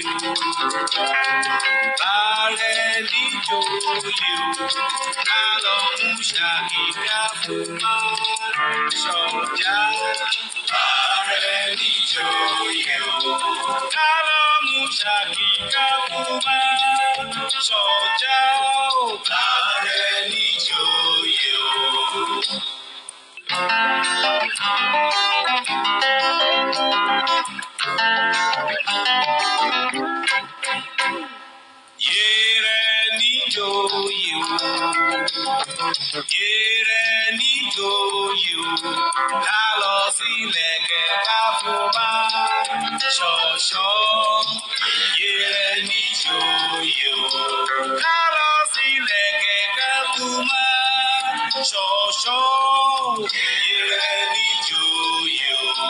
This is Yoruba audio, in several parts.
o. Bàárẹ̀ níjòyè o. Ká lọ mú ṣàkíkà fún máa ṣọ̀já. Bàárẹ̀ níjòyè o. Ká lọ mú ṣàkíkà fún máa ṣọ̀já o. Bàárẹ̀ níjòyè o. Yèrè níjòyè o. Yèrè níjòyè o. Ká lọ sílẹ̀ kẹ̀kẹ́ fún bá ṣọ̀ṣọ́. Yèrè níjòyè o. Ká lọ sílẹ̀ kẹ̀kẹ́ fún bá ṣọ̀ṣọ́. Yèrè níjòyè o.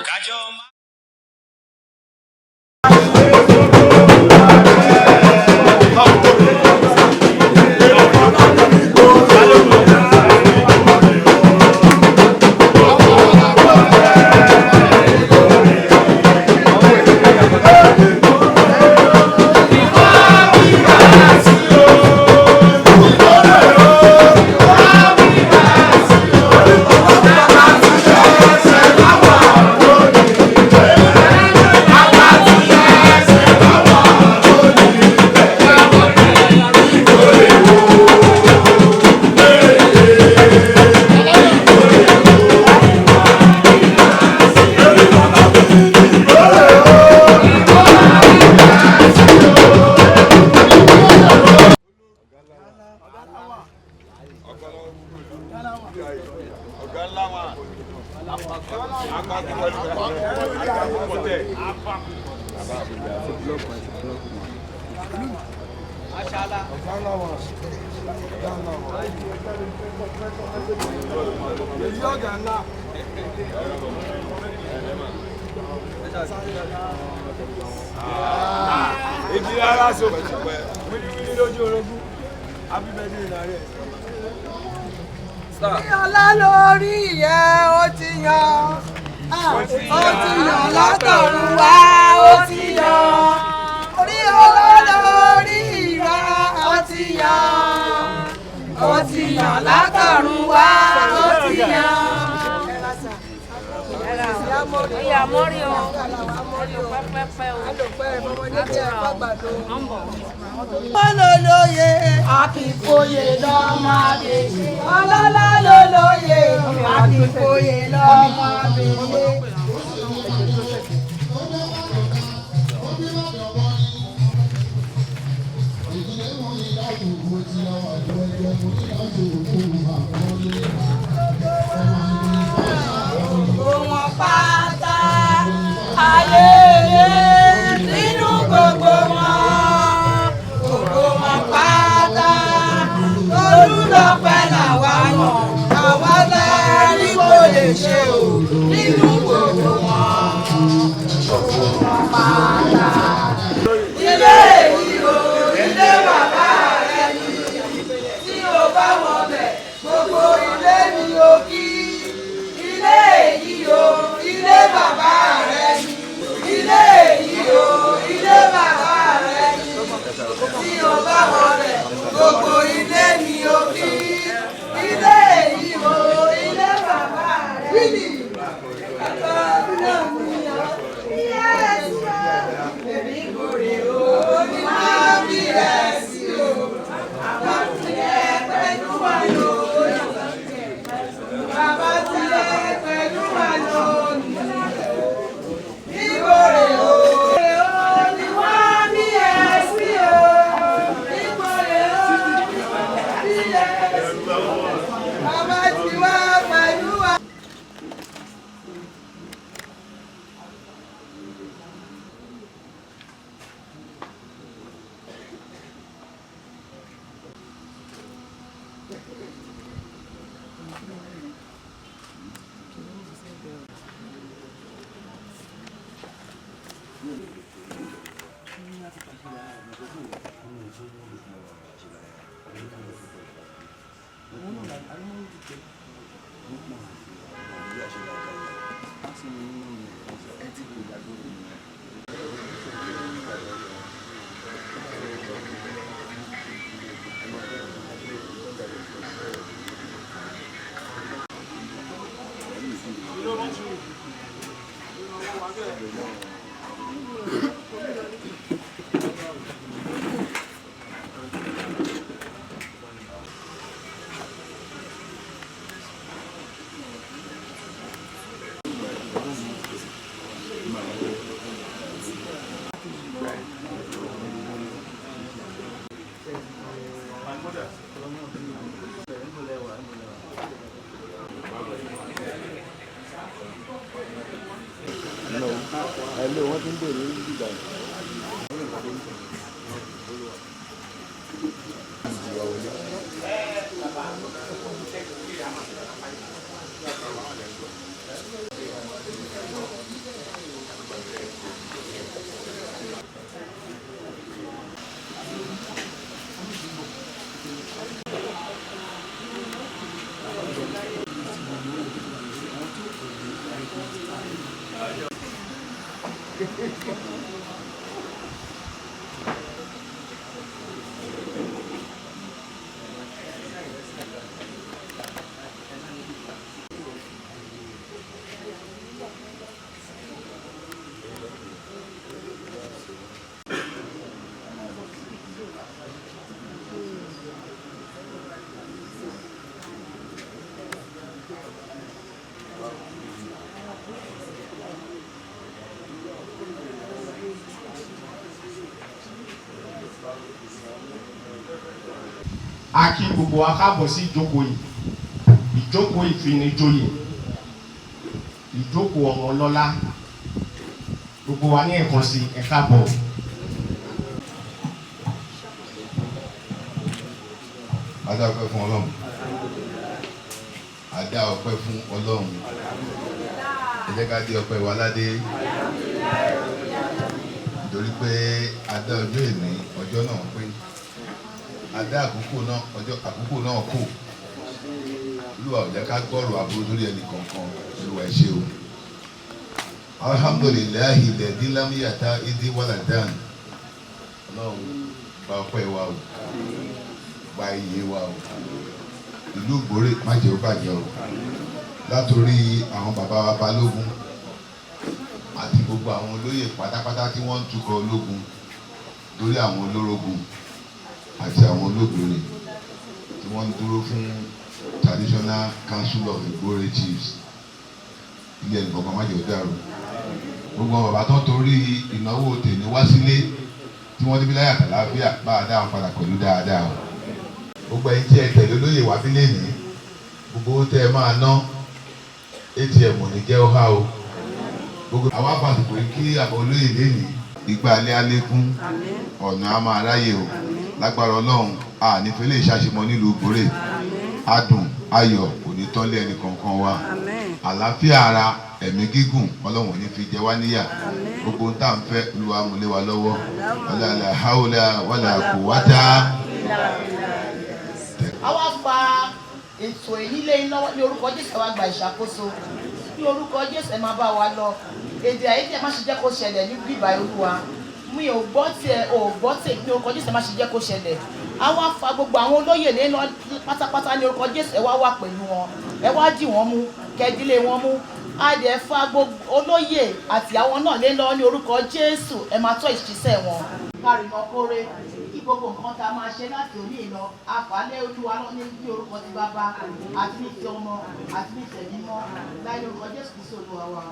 Kájọ máa. Ọ̀gá ńlá wa akpọ̀tẹ̀. Ibi rárá so wíníwíní lójú orogún happy birthday nàárẹ̀. Ọlá lórí ìyẹ́ ó ti yan. Ó ti yàn látọ̀run wá, ó ti yan. Orí ọlá lórí ìwà, ó ti yan. Ó ti yàn látọ̀run wá, ó ti yan. Ìyá mọ́rí o, pẹ́pẹ́pẹ́ o. Olólóye àkìfòyè lọ́mọ àbèjì. Ọlọ́lá lólóye àkìfòyè lọ́mọ àbèjì. Gbogbo wọn pátá ayé nínú gbogbo wọn. Gbogbo wọn pátá Tolúlọpẹ́ làwa yàn, àwa láàrí kò lè ṣe o nínú gbogbo wọn. Gbogbo wọn pátá. Ilé yìí o, ilé bàbá rẹ ni, tí o bá wọn bẹ̀, gbogbo ilé ni o kí. Ilé yìí o, ilé bàbá rẹ ni. Ilé yìí o, ilé bàbá rẹ ni. Tí o bá wọn bẹ̀, gbogbo ilé ni o kí. Ilé yìí o, ilé bàbá rẹ ni. Bàbá náà mi yàn. Èmi kò rè o, ní máa bí ẹ̀ sí o. Bàbá tilẹ̀ pẹ̀lú wa lónìí. Bàbá tilẹ̀ pẹ̀lú wa lónìí. Níbo rè o? Ní wọ́n bí ẹ̀ sí o. Níbo rè o? Bí ẹ̀ sí o. Bàbá ti wá pẹ̀lú wa. Hello, wọ́n ti ń bèrè ní ìgbà yìí. A kí gbogbo wa káàbọ̀ sí ìjókòó yìí, ìjókòó ìfinijoyè, ìjókòó ọmọ ọlọ́lá. Gbogbo wa ní ẹ̀kan sí, ẹ káàbọ̀. A dá ọpẹ́ fún Ọlọ́run, a dá ọpẹ́ fún Ọlọ́run. Ẹ jẹ́ ká dé ọpẹ́ wa ládé, nítorí pé a dá ọjọ́ ìní, ọjọ́ náà pé a dá àkókò náà, ọjọ́ àkókò náà kù. Olúwa ò jẹ́ ká gbọ́rọ̀ aburú lórí ẹnì kọ̀ọ̀kan. Olúwa, ẹ ṣé o. Alhamdulillahi alladhi lam yattakhidh waladan. Ọlọ́run, gba ọpẹ́ wa o, gba iye wa o. Ìlú Ìgbòrè, má jẹ́ ó bàjẹ́ o. Látòrí àwọn bàbá wa balógun àti gbogbo àwọn olóyè pátápátá tí wọ́n ń tukọ̀ ológun, lórí àwọn olórógun àti àwọn olóògbé tí wọ́n ń dúró fún Traditional Council of Igbore Chiefs, ilé ẹnì kọ̀ọ̀kan má jẹ́ ó dàrú. Gbogbo àwọn bàbá tó ń torí ìnáwó tèmi wá sílé, tí wọ́n débi láyà àtàláfíà, bá a dá wọn padà pẹ̀lú dáadáa o. Gbogbo ẹ̀yin tí ẹ tẹ̀lé olóyè wá bí lẹ́nìí, gbogbo owó tẹ́ ẹ máa ná, ATM ò ní jẹ́ ó há o. Gbogbo àwa fàsìkò yìí kí àbọ̀ olóyè lẹ́nìí, ìgbà alẹ́ alékún, ọ̀nà á máa ráyè o. Lágbára Ọlọ́run, a ní fẹ́lẹ́ ìṣàṣemọ nílùú Ìgbòrè. Adùn ayọ̀ kò ní tán lé ẹnì kọ̀ọ̀kan wa. Àlàáfíà ara, ẹ̀mí gígùn, Ọlọ́run ò ní fi jẹ wá níyà. Gbogbo ohun tá à ń fẹ́, Olúwa mú lé wa lọ́wọ́. Wala hawla wala quwwata. A wá fa ètò èyí lé yín lọ́wọ́ ní orúkọ Jésù. Ẹ wá gba ìṣàkóso ní orúkọ Jésù. Ẹ máa bá wa lọ. Èdè àìyedè, má ṣe jẹ́ kó ṣẹlẹ̀ ní bíbá. Olúwa, mi ò gbọ́ tiẹ̀, ò gbọ́ tèmi, ní orúkọ Jésù, ẹ má ṣe jẹ́ kó ṣẹlẹ̀. A wá fa gbogbo àwọn olóyè lé lọ pátápátá ní orúkọ Jésù. Ẹ wá wà pẹ̀lú wọn, ẹ wá dì wọ́n mú, kẹ́dílé wọn mú. A dẹ̀ fa gbogbo olóyè àti àwọn náà lé lọ ní orúkọ Jésù. Ẹ máa tọ́ ìṣiṣẹ́ wọn. Kárìmọ́ kóre kí gbogbo nǹkan tá a máa ṣe láti òní lọ, àfàlẹ́ Olúwa lọ ní orúkọ ti Bàbá àti ní ti Ọmọ àti ní tẹ̀mí mọ́ láì ní orúkọ Jésù Kristi Olúwa wa.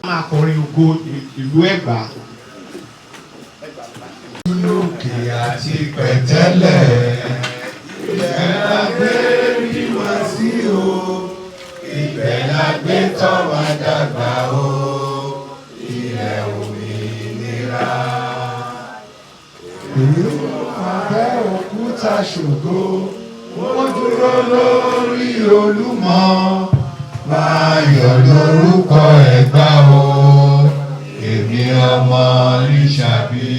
Máa kọrin ògo ìlú Ẹ̀gbá. Lókè àti pẹ̀tẹ́lẹ̀, ibẹ̀ la gbé bí wá sí o, ibẹ̀ la gbé tọ́ wa dàgbà o, ilẹ̀ òmìnira. Ìlú Abẹ́òkúta ṣògo, ó dúró lórí Olúmọ, máa yọ̀ lórúkọ Ẹ̀gbá o, èmi ọmọ Lísàbí.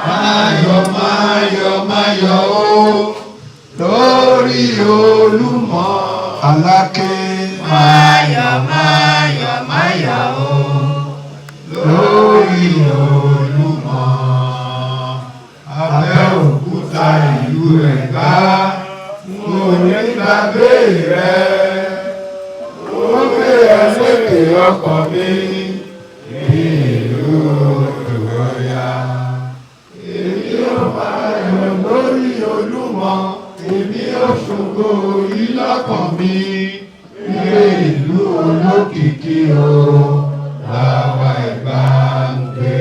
Máyọ̀, máyọ̀. yọ̀ o lórí Olúmọ Aláké. Máa yọ̀ máa yọ̀ máa yọ̀ o lórí Olúmọ. Abẹ́òkúta ìlú Ẹ̀gbá, mo ní gbàgbé rẹ. Ó gbé ẹ lékè ọkàn mi ní ìlú Ọ̀yà. Èmi ò máa yọ̀ lórí Olúmọ, èmi ò ṣògo yìí lọ́kàn mi. Ilé ìlú olókìkí o, làwa Ẹ̀gbá ń gbé.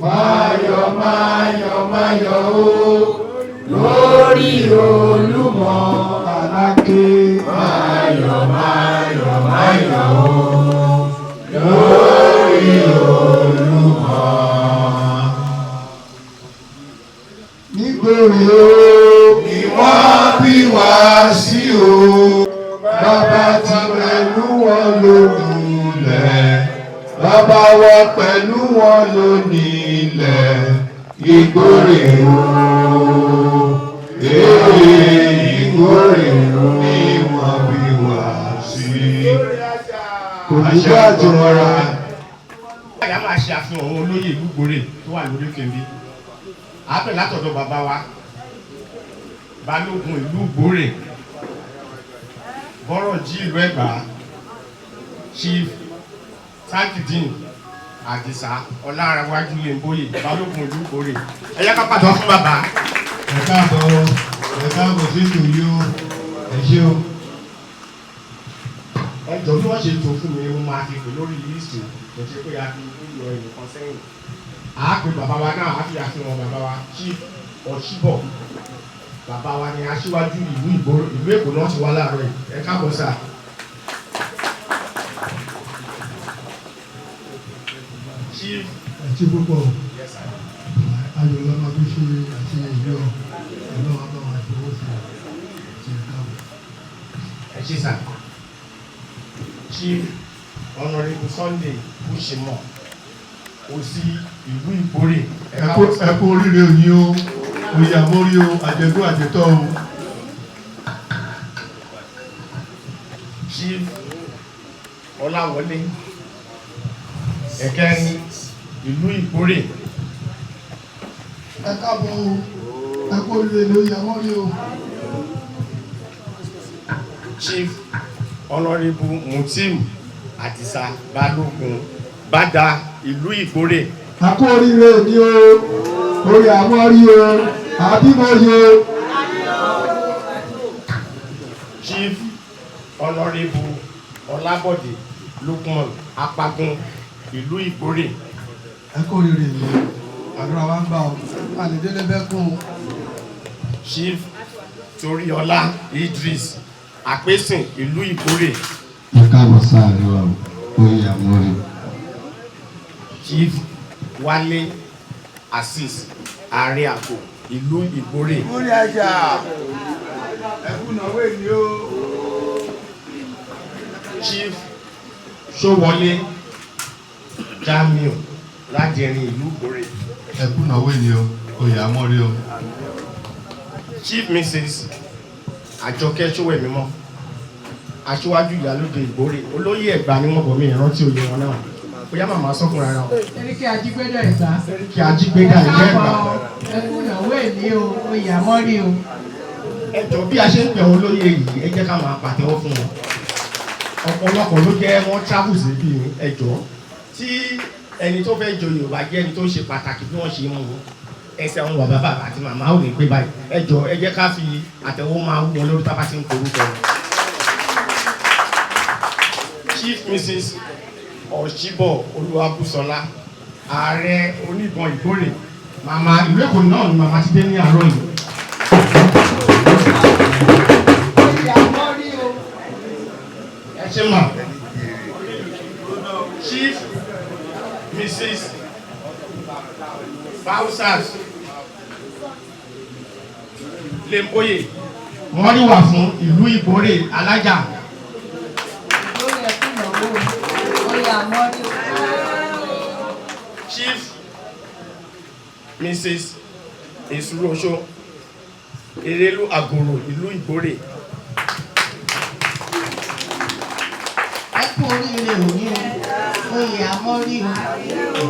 Máa yọ̀ máa yọ̀ máa yọ̀ o lórí Olúmọ Aláké. Máa yọ̀ máa yọ̀ máa yọ̀ o lórí Olúmọ. Nígboro o ni wọ́n bí wá sí o, bàbá ti pẹ̀lú wọn lónìí, bàbá wa pẹ̀lú wọn lónìí ilẹ̀ Ìgbórè o, ee Ìgbórè o ni wọ́n bí wá sí. Kò ní bàjẹ́ rárá. Àyà máa ṣe àfihàn àwọn olóyè ìlú Ìgbórè tó wà lórí òkè nbí. Àápẹ̀ látọ̀dọ̀ bàbá wa, Balógun ìlú Ìgbórè, Bọ́rọ̀jí ìlú Ẹ̀gbá, Chief Tajudeen Àdìsá Ọlárawájú Lẹ́ńbóyè, Balógun ìlú Ìgbórè. Ẹ yá ká pàtó fún bàbá. Ẹ káàbọ̀ o, ẹ káàbọ̀ sí ètò yìí o, ẹ ṣé o. Ẹ jọ bí wọ́n ṣe tó fún mi, mo máa fi pè lórí líìsì o, kò ṣe pé a fi yọ ẹnìkan sẹ́yìn. À á pe bàbá wa náà, á fi àfihàn bàbá wa Chief Ọ̀ṣíbọ̀. Bàbá wa ni aṣíwájú ìlú Ìgbòho, ìlú Èkó náà ti wá láàárọ̀ yìí. Ẹ káàbọ̀ sà. Chief. Ẹ ṣé púpọ̀ o. Yes, sir. Ayọ̀ la máa fi ṣe àṣeyẹ ìlú ọ, Ọlọ́run á bá wa fọwọ́ sí i, ṣe é káàbọ̀. Ẹ ṣé sà. Chief Honourable Sunday Ushimo, Òsì ìlú Ìgbórè. Ẹ káàbọ̀ sà. Ẹ kú oríire òní o, oyè àmórí o, àjẹgún àjẹtọ́ o. Chief Ọláwọlé Ẹ̀kẹrin ìlú Ìgbórè. Ẹ káàbọ̀ o, ẹ kú oríire ní oyè àmórí o. Chief Honourable Mutiu Àdìsá Balógun Bàdà ìlú Ìgbórè. Ẹ kú oríire òní o, oyè àmórí o, àbímọye o. Chief Honourable Ọlábọ̀dé Lukman Apagun ìlú Ìgbórè. Ẹ kú oríire ní, àdúrà wa ń gbà o, àlèdélé bẹ́ kún o. Chief Toríọlá Idris Àpésìn ìlú Ìgbórè. Ẹ káàbọ̀ sáàrin wa o, oyè àmórí. Chief Wálé Azeez Ààrẹ Àgọ́ ìlú Ìgbórè. Múrí àjà, ẹ kú ìnáwó èmi o. Chief Ṣówọlé Jamiu Ládẹrin ìlú Ìgbórè. Ẹ kú ìnáwó èmi o, oyè àmórí o. Chief Mrs. Àjọkẹ́ Ṣówẹ̀mímọ́, aṣíwájú ìyálóde Ìgbórè, olóyè Ẹ̀gbá ni wọ́n bọ̀ mí ìrántí oyè wọn náà. Bóyá màmá sọ fúnra ra wọn. Sẹ́ríkì Ajígbédà Ẹ̀gbá. Sẹ́ríkì Ajígbédà ìlú Ẹ̀gbá. Ẹ kú ìnáwó èní o, oyè àmọ́rí o. Ẹ jọ bí a ṣe ń pè wọn olóyè yìí, ẹ jẹ́ ká máa pàtẹ́wọ́ fún wọn. Ọ̀pọ̀lọpọ̀ ló jẹ́ wọ́n travel síbí ni, ẹ jọ. Tí ẹni tó fẹ́ joyè ò bá jẹ́ ẹni tó ṣe pàtàkì bí wọ́n ṣe mú un, ẹsẹ̀ àwọn bàbá bàbá àti màmá ò ní pé báyìí. Ẹ jọ ẹ jẹ́ ká fi àtẹ̀wọ́ máa wú wọn lórí tá a bá ti ń korúkọ wọn. Chief Mrs. Ọ̀ṣíbọ̀ Olúwabùsọ̀lá, ààrẹ oníbọn Ìgbórè, màmá ìlú Èkó náà ni màmá ti dé ní àárọ̀ yìí. Oyè àmọ́rí o. Ẹ ṣé mà. Chief Mrs. Fausas Lemboye, wọ́n rí wà fún ìlú Ìgbórè alájà. Lórí ẹ kú ìnáwó o, oyè àmọ́rí o. Chief Mrs. Èsúròṣó, Erelu Àgòrò ìlú Ìgbórè. Ẹ kú oríire òní o, oyè àmọ́rí o.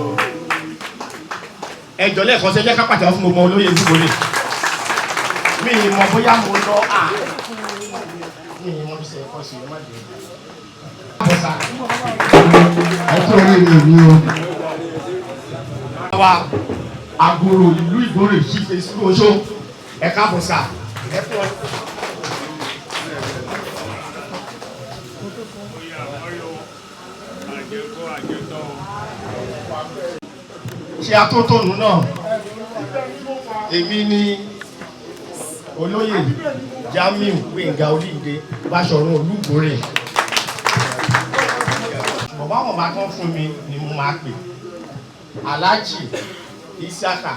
Ẹ jọ̀ọ́, lẹ́ẹ̀kan sí, ẹ jẹ́ ká pàtẹ́wọ́ fún gbogbo olóyè ìlú Ìgbórè. Mi ì mọ̀ bóyá mo lọ à. Mi ì mọ̀ bí ṣe ẹ̀kọ́ sí ẹ má dé. Ẹ kú oríire òní o. Wa Àgòrò ìlú Ìgbórè, Chief Èsúròṣó, ẹ káàbọ̀ sà. Ẹ fún ọ. Oyè àmọ́rí o, àjẹkọ́ àjẹtọ́ o. Ṣe atótónu náà, èmi ni olóyè Jamiu Gbénga Olúyìndé Báṣọ̀run Olúgbòrè. Bàbá wọn bá tán fún mi ni mo máa pè Alhaji Isiaka,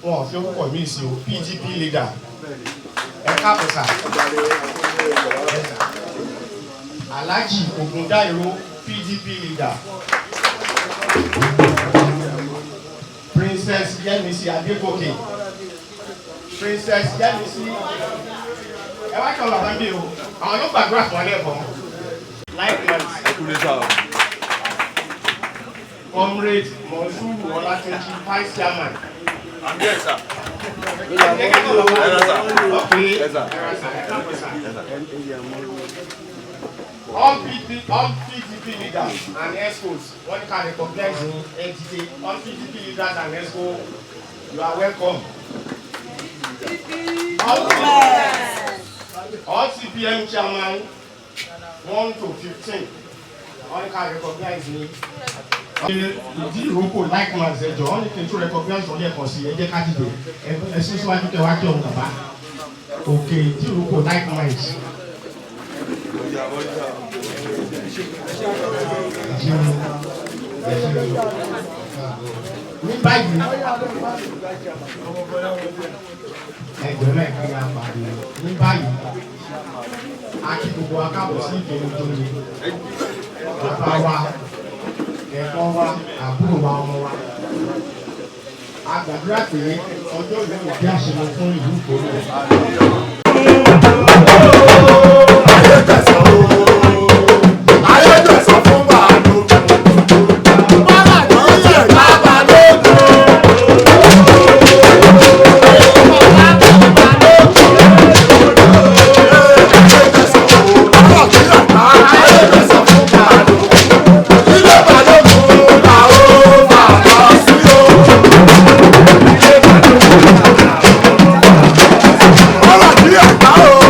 wọn ò fi orúkọ mi sí o, PDP leader, ẹ káàbọ̀ sà. Alhaji Ogundairo, PDP leader. Princess Yemisi Adegoke, Princess Yemisi, ẹ wá kí ọ bàbá mi o, àwọn yóò gbàdúrà fún ọ lẹ́ẹ̀kan. Likewise, Comrade Monsuru Olatunji, vice chairman. I'm here, sir. Gẹ́gẹ́ bí ọ̀la. Yes, sir. Okay. Yes, sir. Yes, sir. All PDP leaders and excos, wọ́n ní ká recognize ní NTA. All PDP leaders and exco, you are welcome. All CPM chairman 1 to 15, wọ́n ní ká recognize ní. Ìdí ìrókò likewise, ẹ jọ̀ọ́, wọ́n ní kí n tún recognize wọn lẹ́ẹ̀kan sí. Ẹ jẹ́ ká dìde, ẹ sún síwájú kẹ́ wá kí ọ̀hún bàbá òkè ìdí ìrókò likewise. Oyè àmọ́rí sir. Ẹ ṣeun, ẹ ṣeun. Ní báyìí, ẹgbẹ̀rún ẹ̀ka ní apàdé. Ní báyìí, a kí gbogbo wa káàbọ̀ sí ìkéde tó ní bàbá wa, ẹ̀gbọ́n wa, àbúrò wa, ọmọ wa. A gbàdúrà pé ọjọ́ ìlú ìdí àṣeyọ fún ìlú Ìgbòho. Ayédèsọ fún bàálù. Bọ́lá ní ìyá balógun. Ayédèsọ fún bàálù. Ilé balógun là ó máa lọ sí o. Bọ́lá ní ìyá o.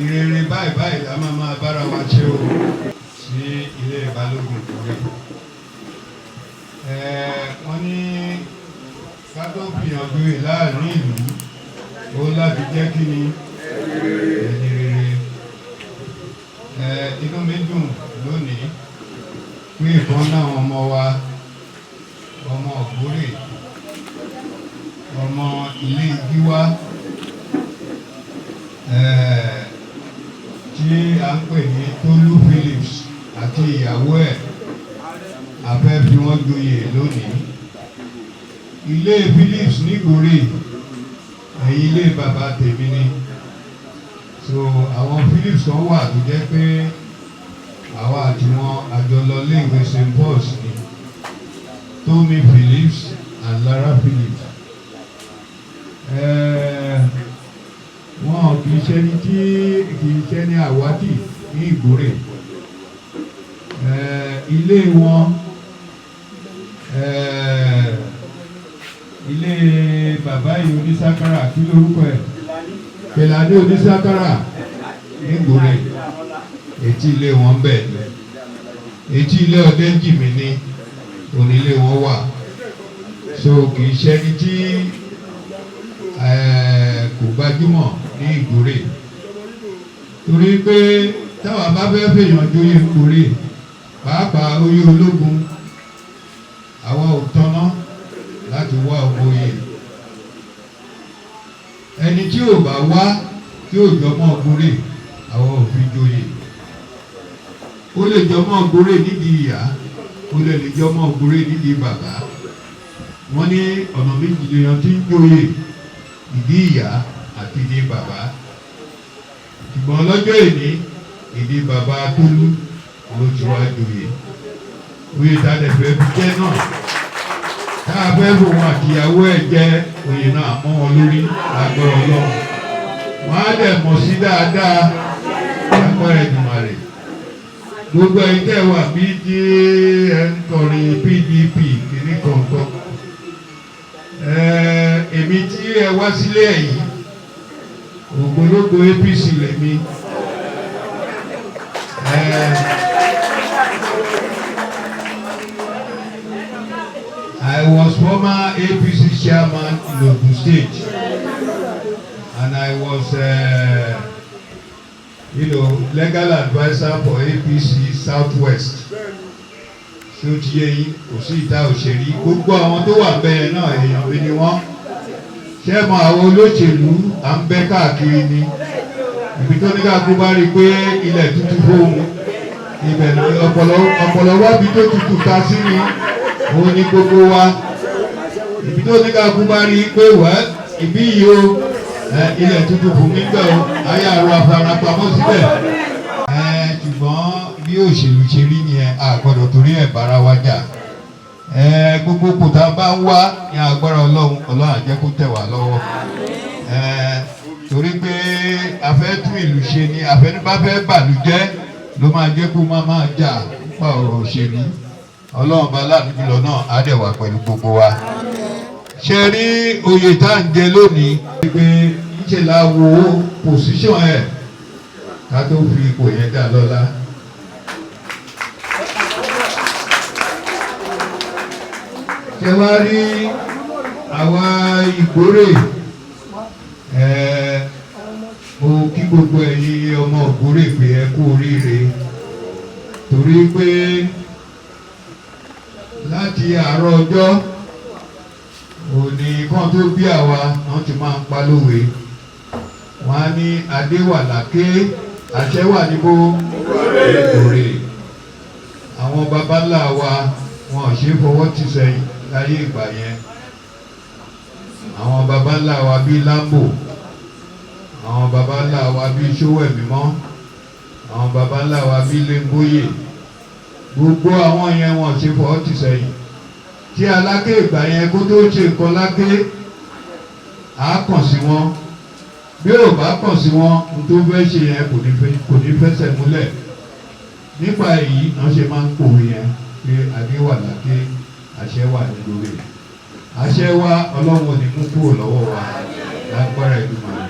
Ìrere báyìí báyìí la máa máa bára wa ṣe o sí ilé Balógun Ìgbòrè. Wọ́n ní ká tó gbìyànjú ẹ̀ láàrin ìlú, ó láti jẹ́ kí ni ẹni rere. Inú mi dùn lónìí pé ìkan náà ọmọ wa, ọmọ Ìgbòrè, ọmọ ilé Gíwá tí a ń pè ní Tolú Phillips àti ìyàwó ẹ̀, a fẹ́ fi wọ́n joyè lónìí. Ilé Phillips nígbòrè, ẹ̀yìn ilé bàbá tèmi ni. So àwọn Phillips kan wà tó jẹ́ pé àwa àti wọn àjọ lọ léèwé St Paul's ni, Tommy Phillips and Lara Phillips. Wọn kì í ṣe ní tí kì í ṣe ní àwátì ní Ìgbòrè. Ilé wọn, ilé bàbá yìí onísákárà, kí lórúkọ ẹ̀? Kèlàní onísákárà ní Ìgbòrè, etí ilé wọn bẹ́ẹ̀ ni, etí ilé Ọdẹ́jìmí ní onílé wọn wà. So kì í ṣe ẹni tí kò gbajúmọ̀ ní Ìgbòrè, torí pé táwa bá fẹ́ fèèyàn joyè Ìgbòrè, pàápàá oyè ológun, àwa ò tọ́nà láti wá oyè. Ẹni tí ò bá wá, tí ò jọmọ́ Ìgbòrè, àwa ò fi joyè. Ó lè jọmọ́ Ìgbòrè nídìí ìyá, ó lè lè jọmọ́ Ìgbòrè nídìí bàbá. Wọ́n ní ọ̀nà méjì lèèyàn tí ń joyè, ìdí ìyá àti ìdí bàbá. Ṣùgbọ́n lọ́jọ́ ìní, ìdí bàbá Tolú ló ti wá joyè. Oyè tá a lè fẹ́ fi jẹ́ náà, tá a fẹ́ fòun àtìyàwó ẹ̀ jẹ́, oyè náà mọ́ wọn lórí lágbára Ọlọ́run. Wọ́n á dẹ̀ mọ̀ sí dáadáa lágbára Èdùmàrè. Gbogbo ẹ̀yin tẹ́ wà bí tí ẹ ń kọrin PDP kìíní kọ̀ọ̀kan, èmi tí ẹ wá sílé ẹ̀ yìí, ògbólógbò APC lèmi. I was former APC chairman in Ogun State, and I was legal adviser for APC Southwest. Ṣé ó ti yé yín? Kò sí ìta òṣèlú. Gbogbo àwọn tó wà bẹ́ẹ̀ náà, èèyàn mi ni wọ́n. Ṣé mọ àwọn olóṣèlú à ń bẹ́ káàkiri ni? Ibi tó ní káàkó bá rí i pé ilẹ̀ tútù fóun, ibẹ̀ ọ̀pọ̀lọ ọ̀pọ̀lọ wábi tó tutù ta sí ni òun ni gbogbo wa. Ibi tó ní káàkó bá rí i pé wẹ́ ìbí yìí o, ilẹ̀ tútù fún mi gbẹ o, ayé àrò àfarapamọ́ síbẹ̀. Ṣùgbọ́n bí òṣèlú ṣe rí nìyẹn, a gbọ́dọ̀ torí ẹ̀ bára wa jà. Gbogbo kòtà bá ń wá ní agbára Ọlọ́run, Ọlọ́run á jẹ́ kó tẹ̀ wá lọ́wọ́. Torí pé a fẹ́ tún ìlú ṣe ni. Àfẹnubá fẹ́ bàlújẹ́ ló máa jẹ́ kó máa máa jà nípa ọ̀rọ̀ òṣèlú. Ọlọ́run bá láàánú jùlọ náà á dẹ̀ wà pẹ̀lú gbogbo wa. Ṣe rí oyè tá à ń jẹ lónìí pé ńṣe la wo position ẹ̀ ká tó fi ipò yẹn dá lọ́lá. Ṣé wá rí àwa Ìgbòrè, mo kí gbogbo ẹ̀yin ọmọ Ìgbòrè pé ẹ kú oríire, torí pé láti àárọ̀ ọjọ́ òní kan tó bí àwa, wọ́n ti máa ń pa lówe. Wọ́n á ní adé wà láké, àṣẹ wà níbo Ìgbòrè. Àwọn baba ńlá wa, wọn ò ṣe é fọwọ́ tì sẹ́yìn láyé ìgbà yẹn. Àwọn baba ńlá wa bíi Lambo, àwọn baba ńlá wa bíi Sówẹ̀mímọ́, àwọn baba ńlá wa bíi Lẹ́ńbóyè, gbogbo àwọn yẹn, wọn ò ṣe fọwọ́ tì sẹ́yìn. Tí aláké ìgbà yẹn kó tó ṣe nǹkan láké, á kàn sí wọn. Bí ò bá kàn sí wọn, n tó fẹ́ ṣe yẹn kò ní fẹsẹ̀ múlẹ̀. Nípa èyí náà ṣe máa ń pòwe yẹn pé adé wà láké, àṣẹ wà nílùú. Àṣẹ wa, Ọlọ́run ò ní mú kúrò lọ́wọ́ wa lágbára Èdùmàrè.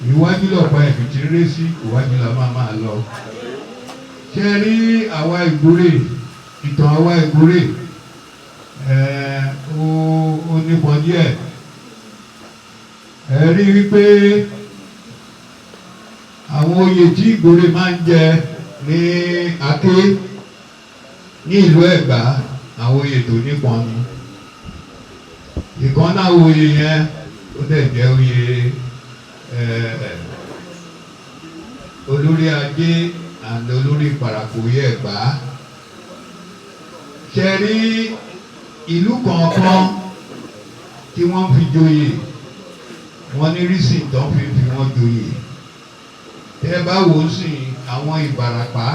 Iwájú lọ̀pá ẹ̀bìtì ń ré sí, iwájú la máa máa lọ. Ṣé ẹ rí àwa Ìgbórè, ìtàn àwa Ìgbórè ó nípọn díẹ̀. Ẹ rí wípé àwọn oyè tí Ìgbórè máa ń jẹ ní Aké ní ìlú Ẹ̀gbá, àwọn oyè tó nípọn ni. Ìkan náà oyè yẹn, ó dẹ̀ jẹ́ oyè olórí ajé and olórí Ìpàràkòyé Ẹ̀gbá. Ṣe rí ìlú kọ̀ọ̀kan tí wọ́n fi joyè, wọ́n ní reason tó fi wọ́n joyè. Tẹ́ bá wò ó sìn, àwọn Ìbàràpá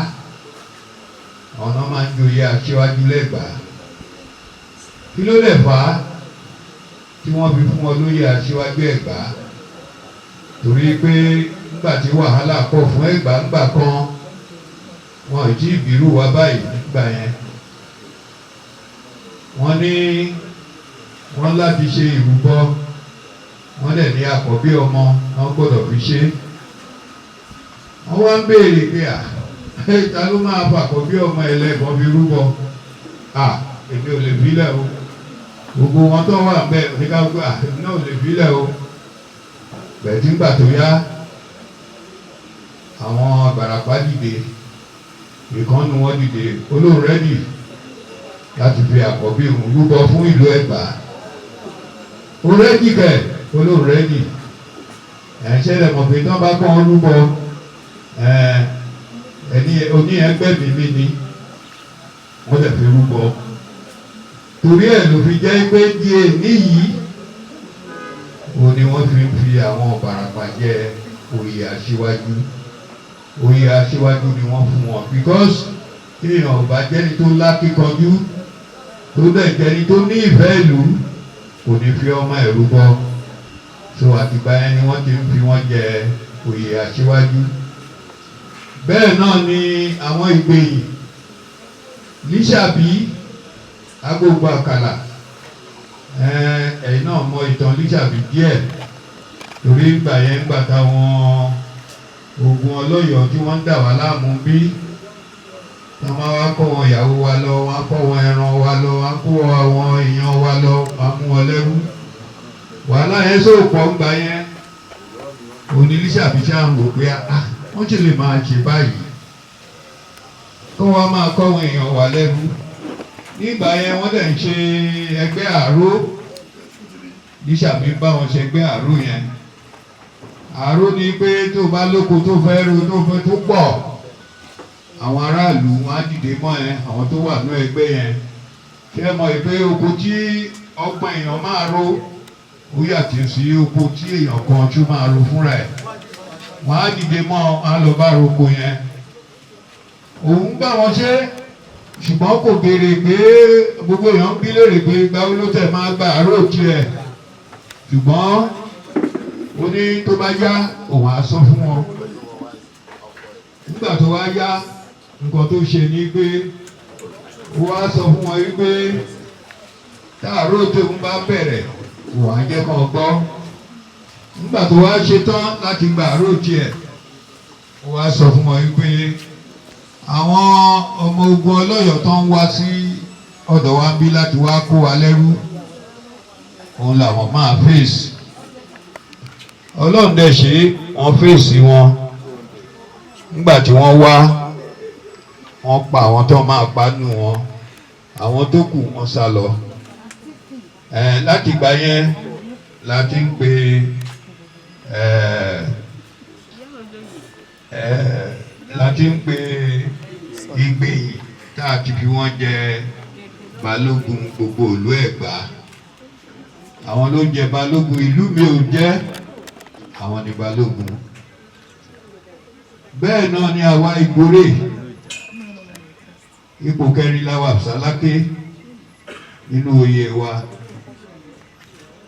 ọ̀nà máa ń joyè aṣíwájú lẹ́gbàá. Kí ló lè fà á tí wọ́n fi fún wọn lóyè aṣíwájú Ẹ̀gbá? Torí pé nígbà tí wàhálà pọ̀ fún Ẹ̀gbá ńgbà kan, wọn ò tí ì bírù wá báyìí nígbà yẹn, wọ́n ní wọ́n láti ṣe ìrúbọ, wọ́n dẹ̀ ní àkọ́bí ọmọ wọ́n gbọ́dọ̀ fi ṣe. Wọ́n wá ń béèrè pé, à, ta ló máa fà àkọ́bí ọmọ ẹlẹ́gbọ́n fi rúbọ? À, èmi ò lè fílẹ̀ o. Gbogbo wọn tó wà bẹ́ẹ̀, oníkàgbé, à, èmi náà ò lè fílẹ̀ o. Bẹ̀ẹ́dì ńgbà tó yá, àwọn Ìbàràpá dìde, ìkànnì wọn dìde, olóhùn ready láti fi àkọ́bí òun rúbọ fún ìlú Ẹ̀gbá. Ó ready kẹ̀, olóhùn ready. Ẹ̀ ṣẹlẹ̀ mọ̀ pé tí wọ́n bá kọ́ ọ́n rúbọ, ẹni oní ẹgbẹ́ mi ni wọ́n lè fi rúbọ. Torí ẹ̀ ló fi jẹ́ pé díẹ̀ níyìí, ó ní wọ́n fi ń fi àwọn Ìbàràpá jẹ oyè aṣíwájú. Oyè aṣíwájú ni wọ́n fún wọn, because téèyàn ò bá jẹ́ni tó lákíkanjú, tó dẹ̀ jẹ́ni tó ní ìfẹ́ ìlú, kò ní fi ọmọ ẹ̀ rúbọ. So àtìgbà yẹn ni wọ́n ti ń fi wọ́n jẹ oyè aṣíwájú. Bẹ́ẹ̀ náà ni àwọn Ìgbèyìn, Lísàbí, Agbogbo Àkàlà. Ẹ̀yin náà mọ ìtàn Lísàbí díẹ̀, torí ìgbà yẹn ń gbà táwọn ogun Ọlọ́yọ̀ọ́ tí wọ́n ń dà wá láàmú, bí wọ́n máa wá kó wọn ìyàwó wa lọ, wọ́n á kó wọn ẹran wa lọ, wọ́n á kó àwọn èèyàn wa lọ, wọ́n á mú wọn lẹ́rú. Wàhálà yẹn sóòpọ̀ ń gbà yẹn. Òní Lísàbí ṣáà ń wò pé, ah, wọ́n ti lè máa ṣe báyìí kó wọ́n máa kọ́ àwọn èèyàn wà lẹ́rú. Nígbà yẹn, wọ́n dẹ̀ ń ṣe ẹgbẹ́ àró. Lísàbí bá wọn ṣe ẹgbẹ́ àró yẹn. Àró ni pé tó bá lóko tó fẹ́ ro, tó fẹ́ tó pọ̀, àwọn aráàlú wọn á dìde mọ́ ẹ, àwọn tó wà ní ẹgbẹ́ yẹn. Ṣé ẹ mọ̀ pé oko tí 30 èèyàn máa ro, ó yàtọ̀ sí oko tí èèyàn kan tó máa ro fúnra ẹ̀? Wọ́n á dìde mọ́, á lọ bá roko yẹn. Òun bá wọn ṣe, ṣùgbọ́n kò béèrè pé gbogbo èèyàn ń bí léèrè pé gbáwó ló tẹ̀ máa gba àárò tiẹ̀. Ṣùgbọ́n ó ní tó bá yá, òun á sọ fún wọn. Nígbà tó wá yá, nǹkan tó ṣe ni pé ó wá sọ fún wọn wípé táàró tóun bá bẹ̀rẹ̀, òun á jẹ́ kán gbọ́. Nígbà tó wá ṣe tán láti gba àárò tiẹ̀, ó wá sọ fún wọn wípé àwọn ọmọ ogun Ọlọ́yọ̀ọ́ tó ń wá sí ọ̀dọ̀ wa ń bí láti wá kó wa lẹ́rú, òun làwọn máa fèsì. Ọlọ́run dẹ̀ ṣe, wọ́n fèsì wọn. Nígbà tí wọ́n wá, wọ́n pa àwọn tó máa pa nù wọn, àwọn tó kù wọ́n sá lọ. Láti ìgbà yẹn la ti ń pe ẹ ẹ la ti ń pe Ìgbèyìn tá a ti fi wọ́n jẹ balógun gbogbo ìlú Ẹ̀gbá. Àwọn ló ń jẹ balógun ìlú mi ò jẹ́, àwọn ni balógun. Bẹ́ẹ̀ náà ni àwa Ìgbórè, ipò kẹrin la wà Sáláké nínú oyè wa.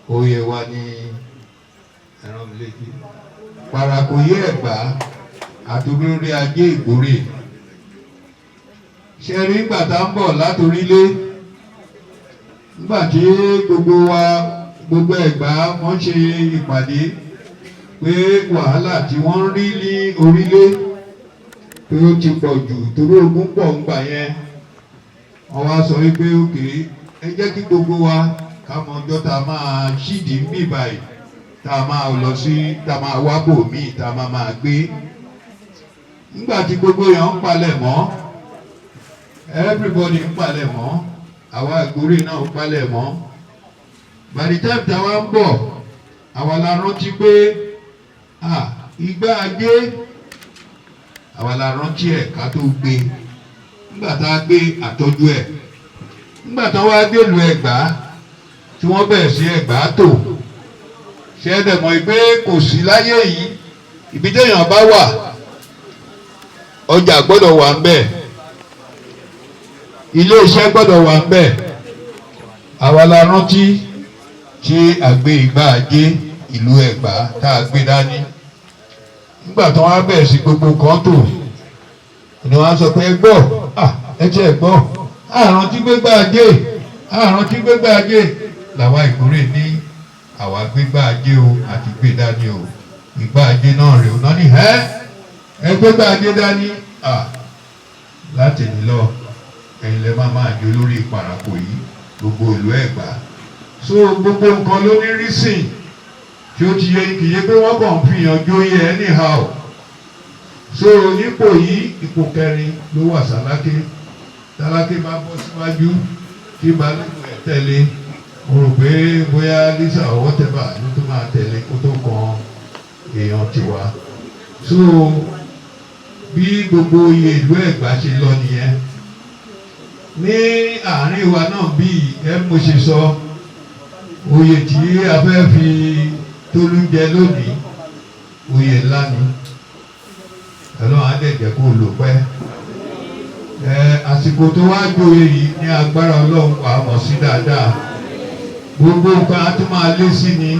Oyè wa ní ẹran mi létí, Parakòyé Ẹ̀gbá àti olórí ajé Ìgbórè. Ṣe rí nígbà tá ń bọ̀ látorílé, nígbà tí gbogbo wa, gbogbo Ẹ̀gbá, wọ́n ṣe ìpàdé pé Pé wàhálà tí wọ́n ń rí ní orílẹ̀ pé ó ti pọ̀ jù torí ogun pọ̀ ń gbà yẹn. Wọ́n wá sọ wípé òkè ẹ jẹ́ kí gbogbo wa ká mọ ọjọ́ tá a máa ṣídìí ń bì báyìí, tá a máa lọ sí, tá a máa wá bò míì tá a máa máa gbé. Nígbà tí gbogbo èèyàn ń palẹ̀ mọ́, everybody ń palẹ̀ mọ́, àwa Ìgbòrè náà ń palẹ̀ mọ́. By the time táwa ń bọ̀, àwa la rántí pé ah, igbá ajé, àwa la rántí ẹ̀ ká tó gbé. Nígbà tá a gbé àtọ́jú ẹ̀, nígbà tá wá délùú Ẹ̀gbá tí wọ́n bẹ̀rẹ̀ sí Ẹ̀gbá tò, ṣe é dẹ̀ mọ̀ pé kò sí láyé yìí, ibi téèyàn bá wà, ọjà gbọ́dọ̀ wà ń bẹ̀, ilé iṣẹ́ gbọ́dọ̀ wà ń bẹ̀. Àwa la rántí tí a gbé igbá ajé ìlú Ẹ̀gbá tá a gbé dání. Nígbà tí wọ́n á bẹ̀rẹ̀ sí gbogbo kan tò ni wọ́n á sọ pé ẹ gbọ́, ẹ tiẹ̀ gbọ́, àrántí gbégbá ajé, àrántí gbégbá ajé. Làwa Ìgbòrè ní àwa gbégbá ajé o, àti gbé dání o, ìgbá ajé náà rèé o. Náà ní ẹ ẹ gbégbá ajé dání láti ní lọ, ẹ̀yin lẹ máa máa jó lórí ìparapọ̀ yìí gbogbo ìlú Ẹ̀gbá. So gbogbo nǹkan ló ní reason tí ó ti yẹ, kì í yẹ pé wọ́n kàn ń fi hàn jóyè anyhow. So nípò yìí, ipò kẹrin ló wà. Sáláké Sáláké bá bọ́ síwájú kí Balógun ẹ̀ tẹ̀lé, mo rò pé bóyá Lisa or whatever ló tó máa tẹ̀lé kó tó kan èèyàn tiwa. So bí gbogbo oyè ìlú Ẹ̀gbá ṣe lọ nìyẹn. Ní àárín wa náà, bí ẹ mo ṣe sọ, oyè tí a fẹ́ fi Tolú jẹ lónìí, oyè ńlá ni. Ọlọ́run á dẹ̀ jẹ́ kó lò pẹ́. Ẹ àsìkò tó wá joyè yìí, ní agbára Ọlọ́run, wà á mọ̀ sí dáadáa. Gbogbo nǹkan á tún máa lé sí ni,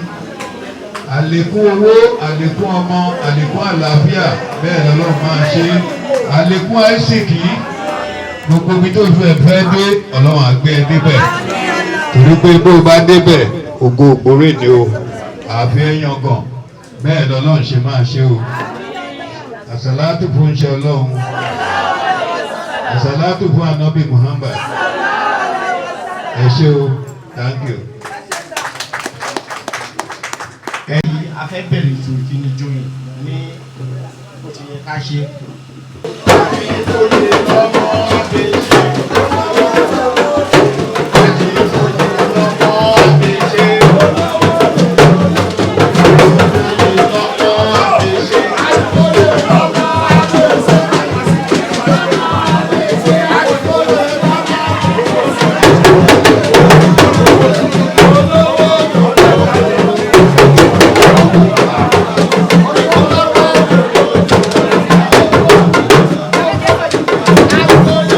àlékún owó, àlékún ọmọ, àlékún àlàáfíà, bẹ́ẹ̀ lọ́lọ́run máa ṣe àlékún àìsìkì. Gbogbo ibi tó fẹ́ fẹ́ dé, Ọlọ́run á gbé ẹ débẹ̀, torí pé bó o bá débẹ̀, ògo Ògbórè ni o, àfi ẹ yangàn. Bẹ́ẹ̀ lọ́lọ́run ṣe máa ṣe o. Àsàlátù fún ṣe Ọlọ́run, àsàlátù fún Anabi Muhammad. Ẹ ṣé o, thank you. Ẹ̀yin a fẹ́ bẹ̀rẹ̀ ètò ìfinijoyè ní bó ti yẹ ká ṣe. Thank you.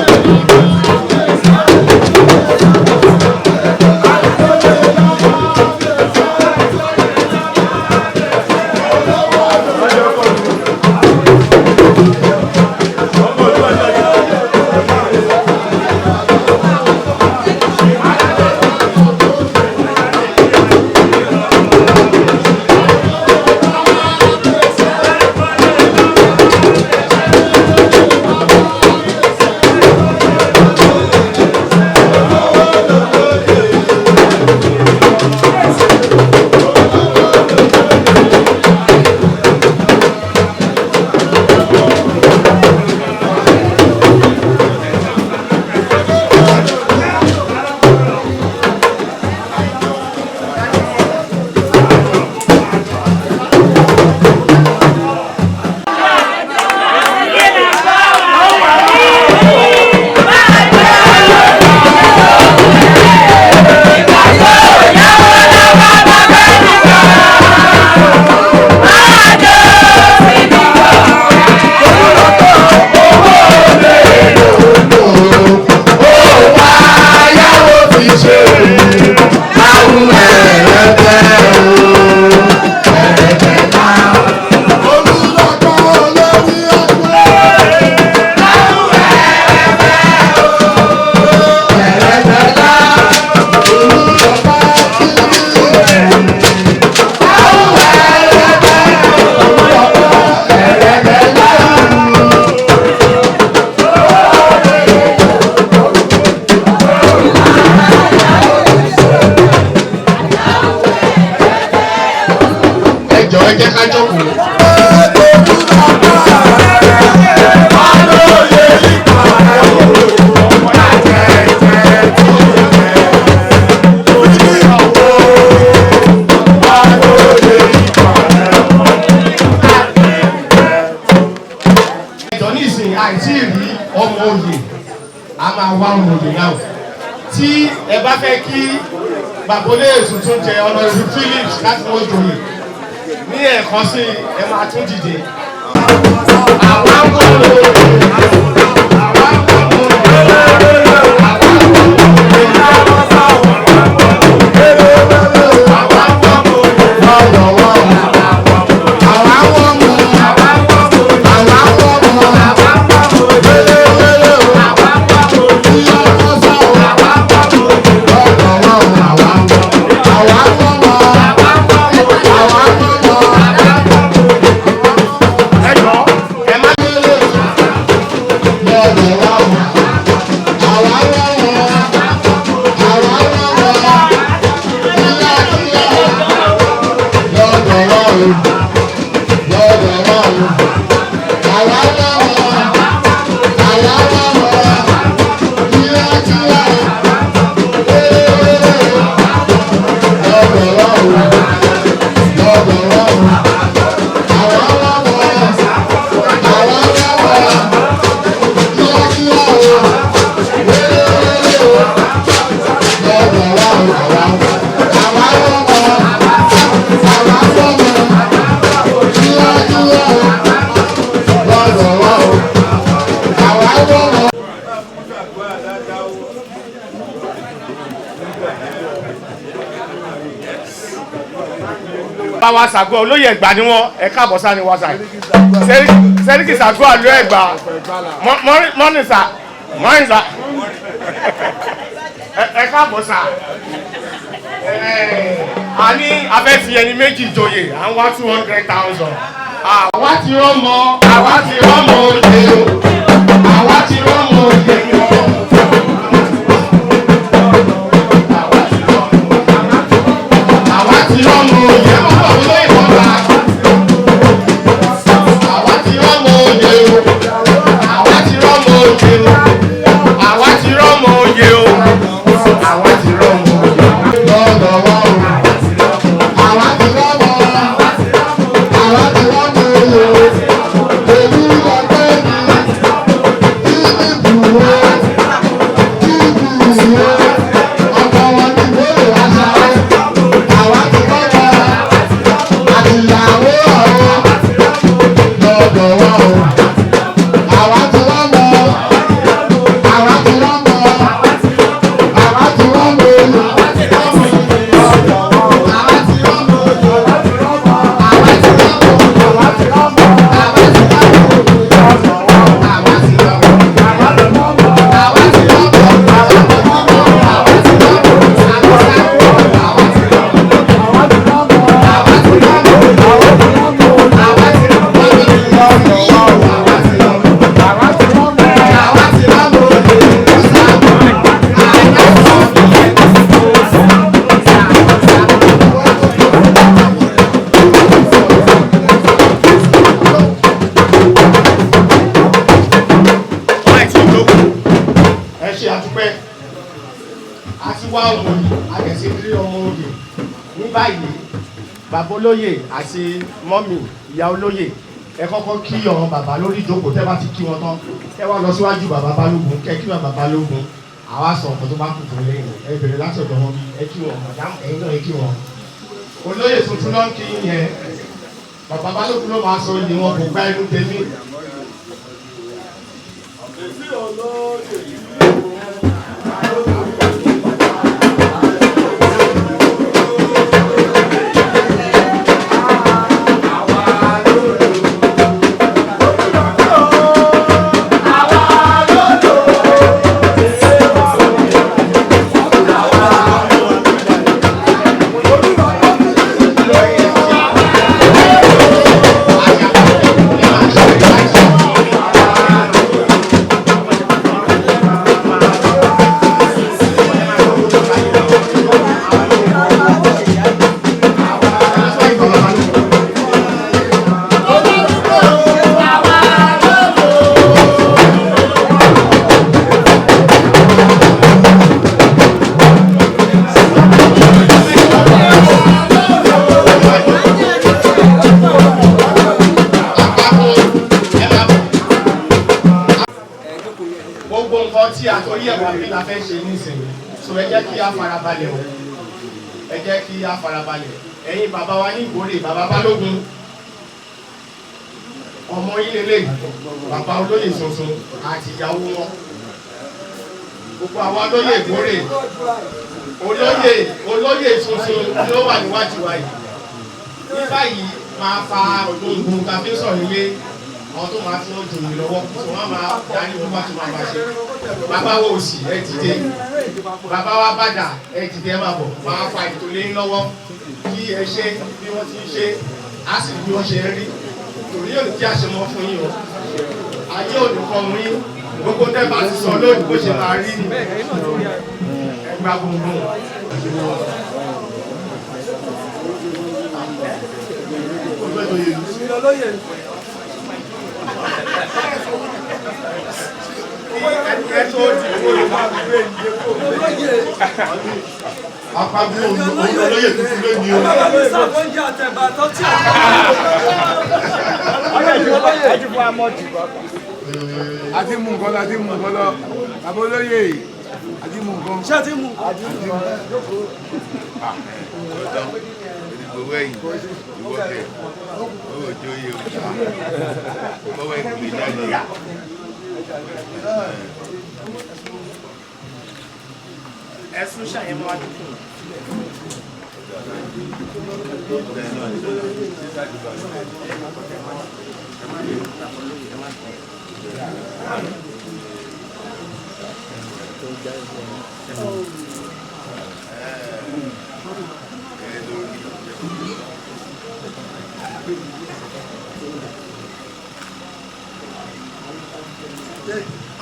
ń wá ọmọ òye náà. Tí ẹ bá fẹ́ kí bàbá olóyè tuntun jẹ Honourable Phillips láti wọ́n joyè ní ẹ̀ẹ̀kan sí ẹ máa tún dìde. Àwa ń wọ́n lò àwa ń wọ́n lò Báwa Ṣàgó olóyè Ẹ̀gbá ni wọ́n, ẹ káàbọ̀ sáni wá sáì. Sẹ́ríkì Ṣàgó àlọ́ Ẹ̀gbá, mọ́nìsà mọ́nìsà, ẹ káàbọ̀ sà. A ní abẹ́ fi ẹni méjì joyè, à ń wá 200,000. Àwa ti rọ́mọ, àwa ti rọ́mọ oyè o, àwa ti rọ́mọ oyè o. Àwa ti rọ́mọ oyè o. Àwa ti rọ́mọ oyè o. Àwa ti rọ́mọ oyè o. Àwa ti rọ́mọ oyè o. Àwa ti rọ́mọ oyè o. Lọ́dọ̀ wa o. Àwa ti rọ́mọ. Àwa ti rọ́mọ oyè o. Èmi ọ̀pẹ mi. Kíni bùrọ̀? Kíni bùrọ̀? Ọkọ̀ wọn ti bèrè àṣà o. Àwa ti rọ́mọ. Àtìyàwó ọ̀rọ̀. Lọ́dọ̀ wa o. Àwa ti rọ́mọ. Àwa ti rọ́mọ. Àwa ti rọ́mọ oyè. Àwa ti rọ́mọ oyè. Àwa ti rọ́mọ oyè. Àwa ti rọ́mọ oyè. Àwa ti rọ́mọ. Àwa ti rọ́mọ. Àwa ti rọ́mọ. Àwa ti rọ́mọ. Àwa ti rọ́mọ. Àwa ti rọ́mọ. Àwa ti rọ́mọ. Àwa ti rọ́mọ. Ẹ ṣe àdúpẹ́, a ti wá ọmọ yìí, a kẹ̀ sí rí ọmọ oyè ní báyìí. Bàbá olóyè àti mọ́mì ìyá olóyè, ẹ kọ́kọ́ kí ọ̀run bàbá lórí ìjókòó. Tẹ́ bá ti kí wọn tán, kẹ́ wá lọ síwájú bàbá balógun, kẹ́ kí bàbá balógun. Àwa sọ ọ̀pọ̀ tó bá kù fún lẹ́yìn. Ẹ bẹ̀rẹ̀ láti ọ̀dọ̀ wọn bí ẹ kí wọn, màdámù ẹ̀yin náà ẹ kí wọn. Olóyè tuntun ló ń kí yẹn, bàbá balógun ló máa sọ iye wọn, kò gbá inú tèmi. la fẹ́ ṣe nísìnyí. So ẹ jẹ́ kí a farabalẹ̀ o, ẹ jẹ́ kí a farabalẹ̀. Ẹ̀yin bàbá wa ní Ìgbórè, bàbá Balógun, ọmọ yín lélẹ̀, bàbá olóyè tuntun àti ìyàwó wọn, gbogbo àwa olóyè Ìgbórè, olóyè tuntun ló wà níwájú wa yìí. Ní báyìí máa fa gbòǹgbò tàbí sọ̀rọ̀ ilé àwọn tó máa tún jòyè lọ́wọ́ tí wọ́n máa darí wọn bá tún máa bá ṣe. Bàbá wo òsì ẹ dìde, bàbá wa bàdà ẹ dìde, ẹ máa bọ̀, máa fa ètò lé lọ́wọ́ kí ẹ ṣe bí wọ́n ti ń ṣe, á sì bí wọ́n ṣe ń rí. Torí yóò ní kí a ṣe mọ́ fún yín o, ayé ò ní kọ́ mú yín, gbogbo tẹ́ bá ti sọ lónìí bó ṣe máa rí ẹgbà gbogbo. Apagun olóyè tuntun ló ní o. A ti mú nǹkan lọ, a ti mú nǹkan lọ. Bàbá olóyè, a ti mú nǹkan. Ṣé ti mú? Ìgbòho ẹ̀yìn, ìwọ kẹ̀, owó ojú oyè o, bọ́wọ́ ìkùlé jáde. Ẹ̀sùn ṣàyẹ̀mọ́ adúgbò.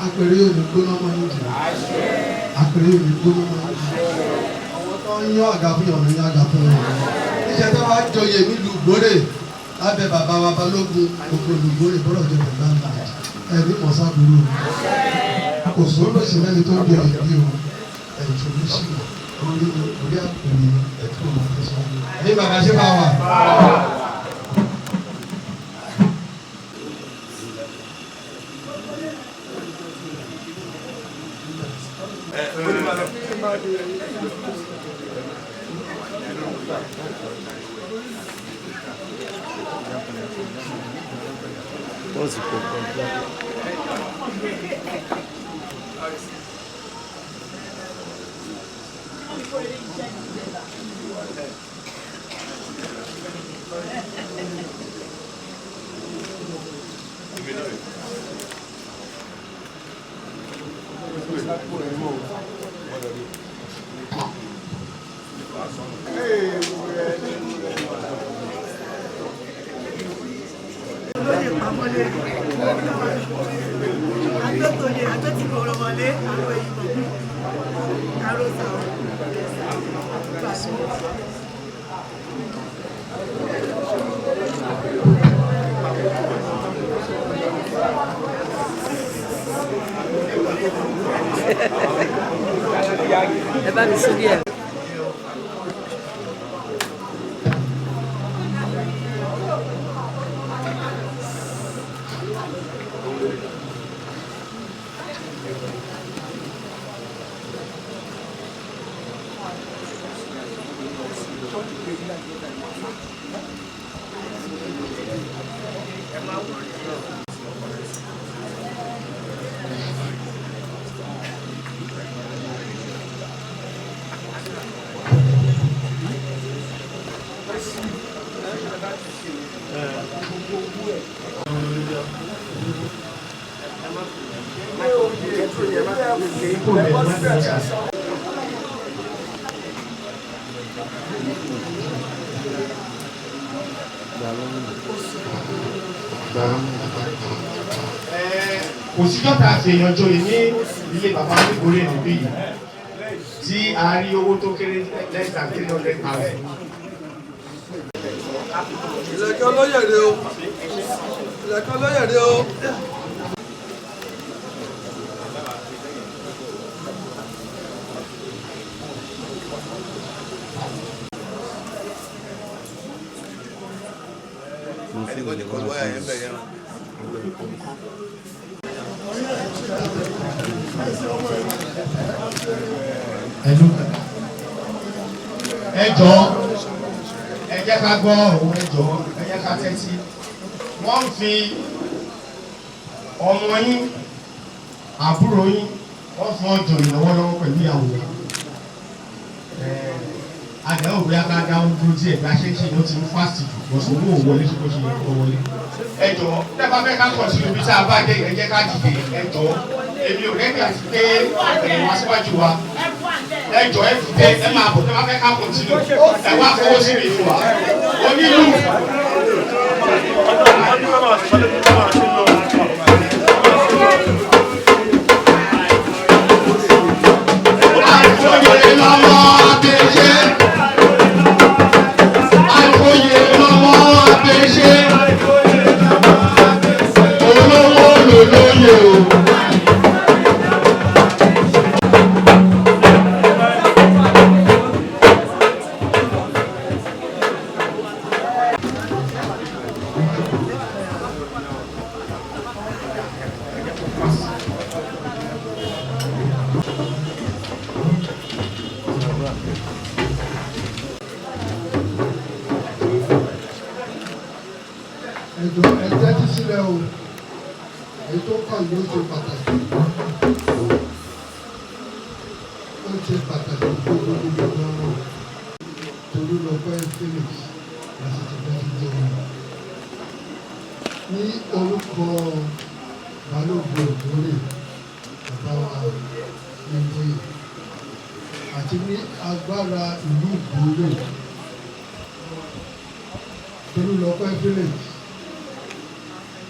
Apẹ̀rẹ̀ yóò ní gbóná mọ́ yín jù, apẹ̀rẹ̀ yóò ní gbóná mọ́ yín jù. Àwọn tó ń yán àga fún yàn ní àga fún wọn. Níṣẹ́ tó wá joyè nílùú Ìgbórè lábẹ́ bàbá wa Balógun, gbogbo Ìgbórè bọ́dọ̀ jẹ́ bàbá ńlá ẹ̀mí mọ̀sábúrò. Kò sóró sí lẹ́ni tó ń joyè bí o, ẹ̀jọ̀ ló sì wà orí orí àpèrè ẹ̀tọ́ máa tẹ̀síwájú. Ẹ̀yin bàbá ṣé bá wà. Olóyè pamọ́lé, agbẹ́tòyè, agbẹ́tìgbọ̀rọ̀mọlé, àrò ìmọ̀, àròsà. Ẹ bá mi sún díẹ̀. Kò sí dọ́tà àfihàn joyè ní ilé bàbá Onígbòrè níbí yìí tí a rí owó tó kéré less than 300,000. Ìlẹ̀kẹ̀ olóyè rè o, ìlẹ̀kẹ̀ olóyè rè o. Ẹnì kan ti kọlu wáyà yẹn bẹ̀ yẹn. Ẹnu ẹ jọ̀ọ́, ẹ jẹ́ ká gbọ́ òun. Ẹ jọ̀ọ́, ẹ jẹ́ ká tẹ́tí. Wọ́n ń fi ọmọ yín, àbúrò yín, wọ́n fún ọjọ́ ìlọ́wọ́lọ́wọ́ pẹ̀lú ìyàwó. Àdéhùn bóyá ká dáhùn dúró díẹ̀. Bí a ṣe ń ṣe ló ti ń fásitì jù bọ̀sùn, owó ò wọlé sí bó ṣe yẹ kó wọlé. Ẹ jọ̀ọ́, tẹ́ bá fẹ́ ká kọ̀ sí ibi tí a bá dé, ẹ jẹ́ ká dìde. Ẹ jọ̀ọ́, èmi ò ready àti pé ẹ̀yìn wá síwájú wa. Ẹ jọ̀ọ́, ẹ dìde, ẹ máa bọ̀. Tẹ́ bá fẹ́ ká continue, ẹ wá fọwọ́ sí mi fún wa onílù. Àìfòyè lọ́mọ abẹ́ṣe. Àìfòyè lọ́mọ abẹ́ṣe. Olówó lòlóyè o. Ẹ jọ̀ọ́, ẹ tẹ́tí sílẹ̀ o. Èyí tó kàn ló ṣe pàtàkì, ó ṣe pàtàkì gbogbogbò gan-an. Tolúlọpẹ́ Felix lásìkò fẹ́ fi jẹ́ wọn ní orúkọ Balógun Ògbórè, bàbá wa Níboyè, àti ní agbára ìlú Ìgbórè, Tolúlọpẹ́ Felix,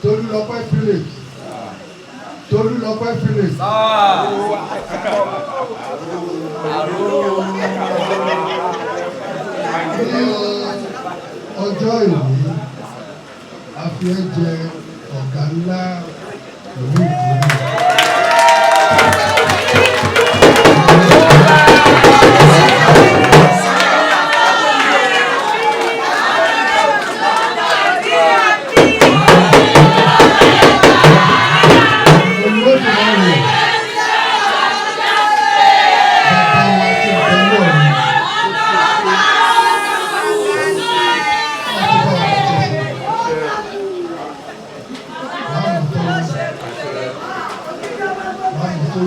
Tolúlọpẹ́ Felix, Tolúlọpẹ́ Felix. Ní ọjọ́ ìwé, a fi ẹ́ jẹ ọ̀gá ńlá ìlú Ìgbòho. Olódùmarè, bàbá wa ti bẹ lọ́run, láti bá wa jẹ wàá tó wàá tó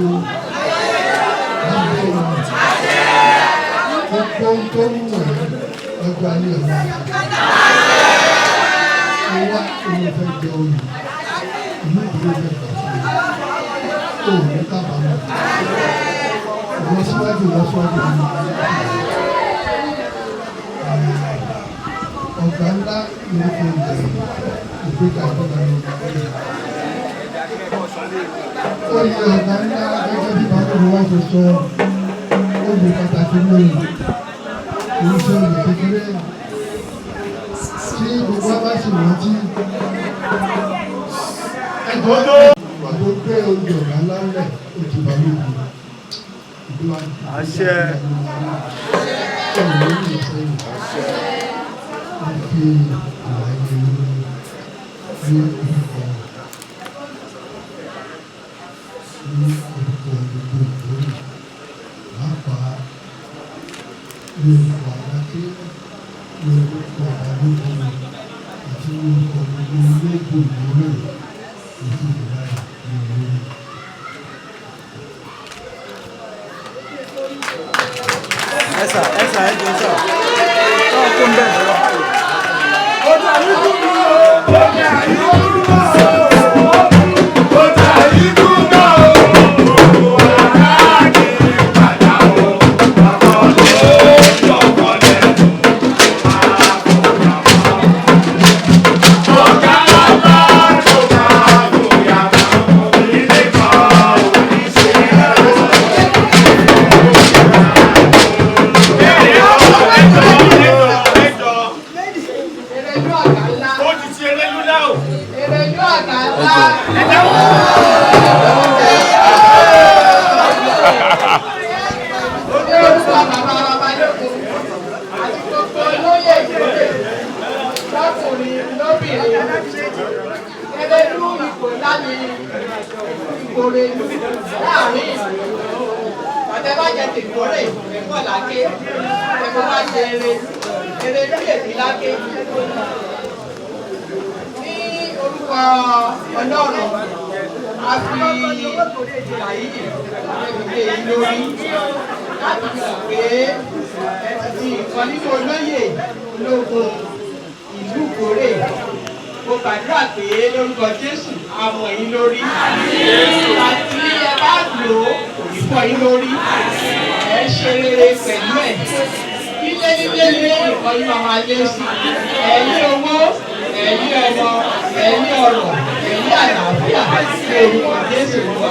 gbogbo ohun tó ń wù ẹ́ lọ́jọ́ ayé ẹ̀ máa ṣe wá. Òun fẹ́ jẹ oyè ìlú ìdílé, fẹ́ gbà fún mi, òun ní kábàámọ̀. Ìlọsíwájú, ìlọsíwájú ni ọ̀gá ńlá ní oúnjẹ, ìgbéga, ìgbéga ní oyè ọ̀gá ńlá. Gẹ́gẹ́ bí bàbá wa ṣe sọ, oyè pàtàkì ní oyè ṣe oyè kékeré tí gbogbo wa bá sì rántí ẹjọ́ tó gbé oyè ọ̀gá ńlá ńlẹ̀ ó ti balógun ìgbéwà. Àṣẹ. Ọ̀rọ̀ ní ìsẹ́yìn wọ́n fi àlàyé ní orúkọ gbogbo Ìgbòho, pàápàá ní orúkọ Aláké, ní orúkọ Balógun àti ní orúkọ gbogbo ológun Ìgbòho ìfúnni báyìí ní orí. Ẹsà, ẹsà, ẹjọ sà. Ọ̀ kó ń bẹ̀ lọ. Èrèlú ọ̀gá ńlá. Ó ti ti Erelu náà o. Èrèlú ọ̀gá ńlá. Ní orúkọ bàbá wa Balógun àti gbogbo olóyè ìgbòho, lọ́kùnrin lóbìnrin, Èrèlú ipò ńlá ni. Òrèlú láàrin ìlú. Ọ̀tẹ̀ bá jẹ tèkórè ẹ̀kọ́ làáké, ẹ̀kọ́ bá jẹ eré, eré ló lè fi láké. Ní orúkọ Ọlọ́run, a fi ìlà yìí ẹ̀fìdé yìí lórí láti fi hàn pé ẹ ti di ìkan nínú olóyè ológun ìlú Ìkórè. Mo gbàdúrà pé lórúkọ Jésù á mọ̀ yín lórí. Àti ẹ bá lò ó kò ní fọ́ yín lórí. Ẹ ṣe rere pẹ̀lú ẹ̀. Nílé nílé nílé nìkan yín máa máa lé sí. Ẹ̀yin owó, ẹ̀yin ọmọ, ẹ̀yin ọrọ̀, ẹ̀yin àlàáfíà ní orúkọ Jésù wà.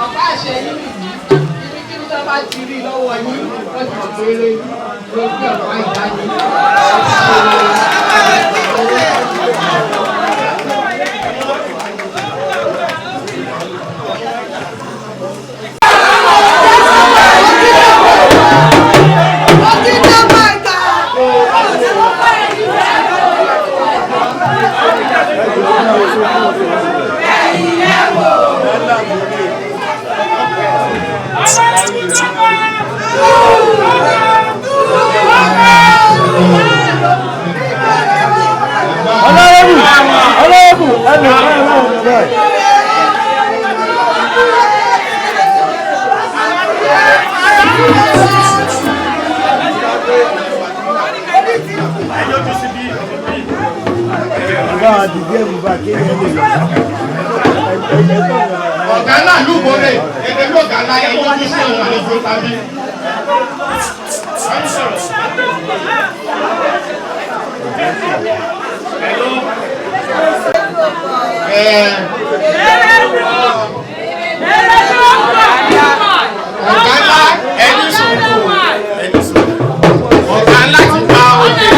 Ọ̀pá àṣẹ yín nìyí, ibikíbi tó bá ti rí lọ́wọ́ yín, wọ́n ti mọ̀ pé eré ló gbé ọ̀pá ìdání. Ọlọ́rẹ́bù ọlọ́rẹ́bù ẹnu ọlọ́rẹ́bù bẹ́ẹ̀. Bá a dìde ẹ̀mú bá kéèyàn lè lọ. Ọ̀gá náà ló wọlé ẹgbẹ́ ló ọ̀gá ńlá yẹn yọjú sí àwọn àlejò tàbí. Ọ̀gá ńlá ẹni sùúrù ẹni sùúrù. Ọ̀gá ńlá ti gba oyè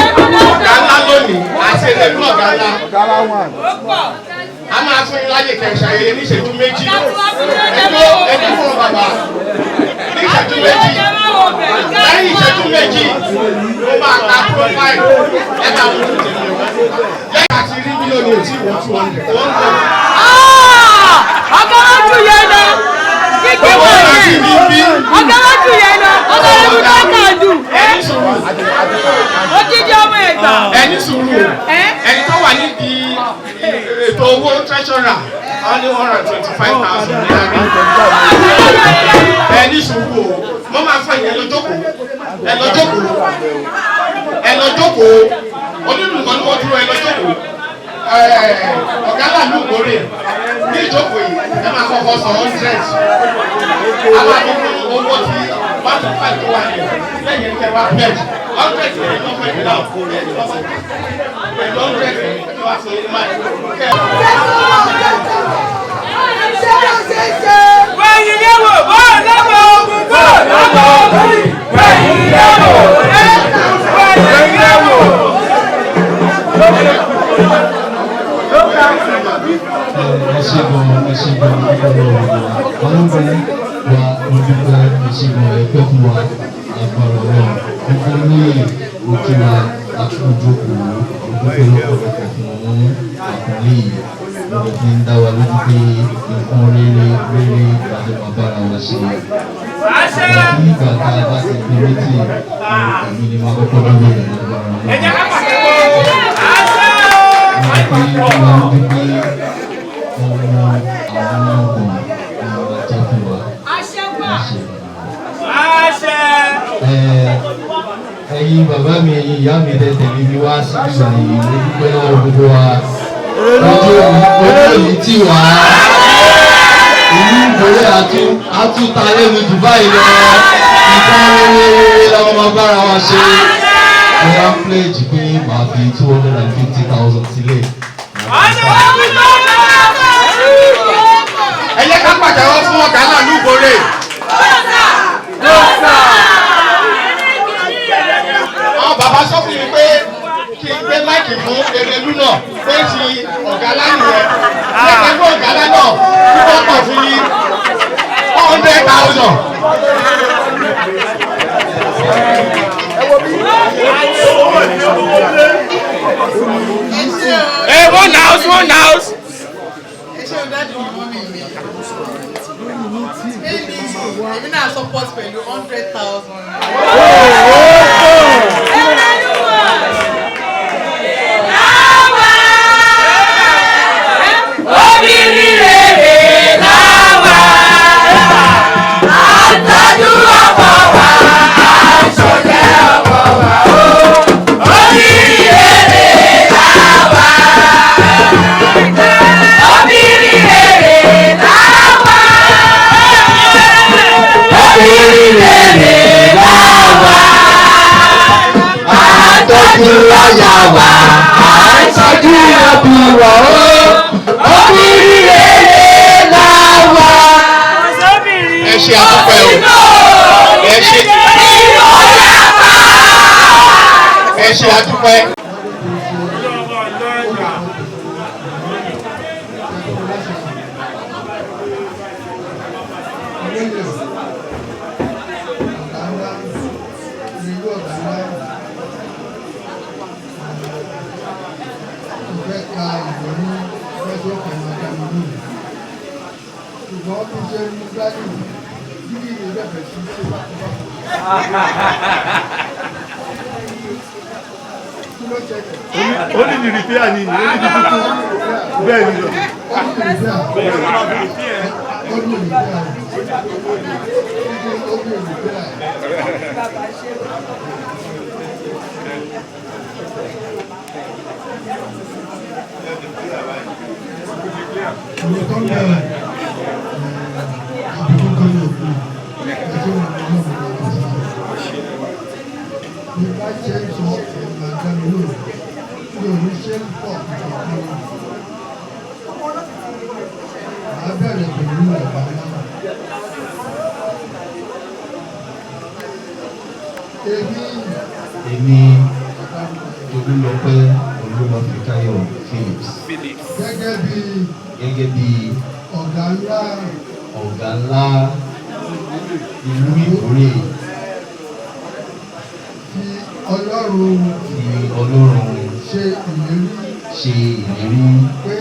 ọ̀gá ńlá lónìí àti ẹlẹ́nu ọ̀gá ńlá. A máa fún yín láyè kẹ̀ṣà yẹn ní ìṣẹ́jú méjì. Ẹjọ́ ẹni fún ọ bàbá ní ìṣẹ́jú méjì. Lẹ́yìn ìṣẹ́jú méjì, ó máa ka profile ẹ máa mú un tèmi o. Lẹ́yìn àti rí mílíọ̀nù tí wọ́n 200. Wọ́n ń bọ̀. Ọ̀gá jù yẹn lọ. Kíkí Owó wọ̀ láti yẹn. rí bí. Ọ̀gá jù yẹn lọ. Ọ̀gá jù lọ́kà jù. Ẹni sùúrù. Odidi ọmọ ẹ̀gbà. Ẹni sùúrù. Ẹni tó wà nídìí ètò owó treasurer wọ́n ní 125,000 naira. Ẹni sùúrù o. Mo máa fọ ìyẹn lọ jókòó. Ẹ lọ jókòó. Ẹ lọ jókòó. Onílù kan ní wọ́n dúró ẹ lọ jókòó. Ọ̀gá làlú ìkórè ní ìjókòó yìí ẹ máa kọ́kọ́ san 100. Àwọn àkókò owó tí 125 tó wà ní lẹ́yìn ẹ̀kẹ́ wa pledge 100 yẹn lọ́fọ̀ ìlú náà pẹ̀lú 100 yẹn tó wà fún ìlú Wẹ̀yìn yẹ̀ wò bọ́ọ̀ lọ́wọ́ ogun bọ́ọ̀ lọ́wọ́ ogun. Wẹ̀yìn yẹ̀ wò wẹ̀yìn yẹ̀ wò. Ẹ ṣé gan, ẹ ṣé gan, ọlọ́run wa mo dúpẹ́, ẹ ṣé gan, ẹ pẹ́ fún wa agbára Ọlọ́run. Gbogbo olóyè òkè wa àtúnjókòó, mo dúpẹ́ lọ́pọ̀lọpọ̀ fún àpọ́nlé yìí. Mo lè fi ń dá wa lójú pé nǹkan rere rere láti máa bára wa ṣe. Ìgbà tí ìgbà tá a bá ti pé méjì, èmi ni máa kọ́kọ́ dúró rẹ̀ lágbára Ọlọ́run. Mo fi ń dá wa lójú pé ọmọ àwọn ọmọ ni wọ́n jẹ́ fún wa. Ẹ̀yin bàbá mi, ẹ̀yin ìyá mi tẹ́ tẹ̀lé mi wá sí ìgbà yìí, mo dúpẹ́ lọ́wọ́ gbogbo wa. Ojú ojú yìí tì wá. Ìlú Ìkórè àtúntà lẹ́nu jù báyìí lọ. Nǹkan rere làwọn máa bára wa ṣe. Mo wá pledge pé màá fi 250,000 sílẹ̀. Ẹ jẹ́ ká pàtẹ́wọ́ fún ọ̀gá náà ní Ìkórè. Àwọn bàbá sọ fún mi pé Kí n gbé mic fún Erelu náà pé ti ọ̀gá lánìyẹn lẹ́gbẹ̀ẹ́ fún ọ̀gá lánàá tí wọ́n pọ̀ fún yín 100,000. Hey, one house, one house. Ẹ ṣe o, daddy mi, mummy mi. Èmi èmi náà support pẹ̀lú 100,000. Obìnrin rere làwa, àtọ́jú ọkọ wa, àṣọjẹ́ ọkọ wa o. Obìnrin rere làwa, obìnrin rere làwa, obìnrin rere làwa, àtọ́jú ọ̀yà wa, àṣọjú ọbí wa o. Obìnrin rere làwa. Ẹ ṣe àdúpẹ́ o, ẹ ṣe, ẹ ṣe àdúpẹ́. Olóyè ọ̀gá ńlá, ìlú ọ̀gá ńlá, mo fẹ́ ka ìwé ní lọ́jọ́ kan máa dá mi lóhùn. Ṣùgbọ́n bí ṣe mú gbádùn bíbí mi bẹ̀rẹ̀ sí ṣe bákanbákan. Kí ló ṣẹlẹ̀? Ó ní di repair ni, ó ní di tuntun bẹ́ẹ̀ ni lọ. Ó ní repair. Ó ní repair. Ó ní repair. Ìwé tó ń bẹ̀rẹ̀ àbùkù kan ní òkú ẹjọ́ wọn ní ọmọ ìgbà sí. Bí bá ṣe ń sọ ẹ̀rọ àdáni lónìí, mi ò ní ṣe ń pọ̀ kankan. Màá bẹ̀rẹ̀ pẹ̀lú ẹ̀bà náà. Èmi Èmi Tolúlọpẹ́ Olúwafikáyọ̀ Phillips gẹ́gẹ́ bí gẹ́gẹ́ bí ọ̀gá ńlá ọ̀gá ńlá ìlú Ìkórè fi Ọlọ́run fi Ọlọ́run ṣe ìlérí ṣe ìlérí pé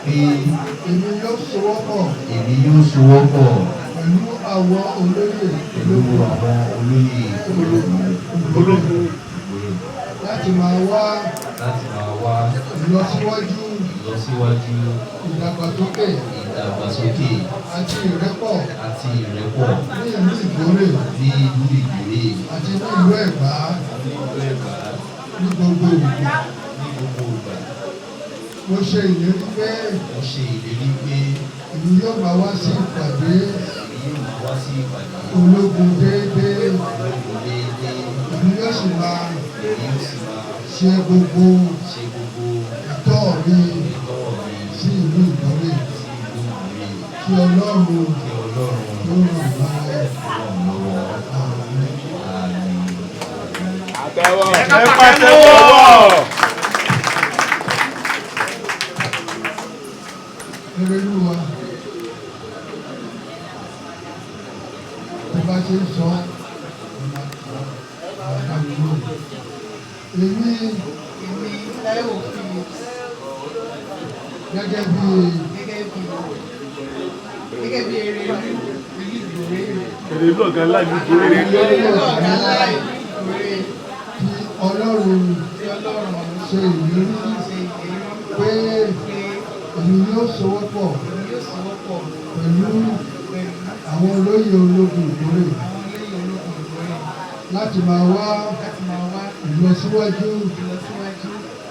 pé èmi yóò sowọ́pọ̀ èmi yóò sowọ́pọ̀ pẹ̀lú àwọn olóyè pẹ̀lú àwọn olóyè Ológun Ìkórè láti máa wá láti máa wá ìlọsíwájú, ìlọsíwájú, ìdàgbàsókè ìdàgbàsókè àti ìrẹ́pọ̀ àti ìrẹ́pọ̀ ní ìlú Ìgbórè ní ìlú Ìkórè àti ní ìlú Ẹ̀gbá ní ìlú Ẹ̀gbá ní gbogbo ìgbà. ní gbogbo ìgbà. Mo ṣe ìlérí pé Mo ṣe ìlérí pé èmi yóò máa wá sí ìpàdé èmi yóò máa wá sí ìpàdé ológun déédéé, ológun déédéé, èmi yóò sì máa èmi yóò sì máa ṣe gbogbo ṣe gbogbo ẹ̀tọ́ mi ẹ̀tọ́ mi sí ìlú Ìgbórè sí ìlú Ìkórè kí Ọlọ́run kí Ọlọ́run ló ràn mí lọ́wọ́. ràn mí lọ́wọ́. Àmín. Àmín. Ẹ pàtẹ́wọ́. Erelúwa, tó bá ṣe ń sọ ọ̀nà ìlú. Èmi Èmi Táíwò Phillips gẹ́gẹ́ bí gẹ́gẹ́ bí Erelu ìlú Ìgbòrè. Èrèlú ọ̀gá ńlá ìlú Ìkórè. Erelu ọ̀gá ńlá ìlú Ìgbòrè fi Ọlọ́run tí Ọlọ́run ṣe ìlérí ṣe ìlérí pé pé èmi yóò sowọ́pọ̀ èmi yóò sowọ́pọ̀ pẹ̀lú pẹ̀lú àwọn olóyè ológun Ìkórè àwọn olóyè ológun Ìgbòrè láti máa wá láti máa wá ìlọsíwájú, ìlọsíwájú,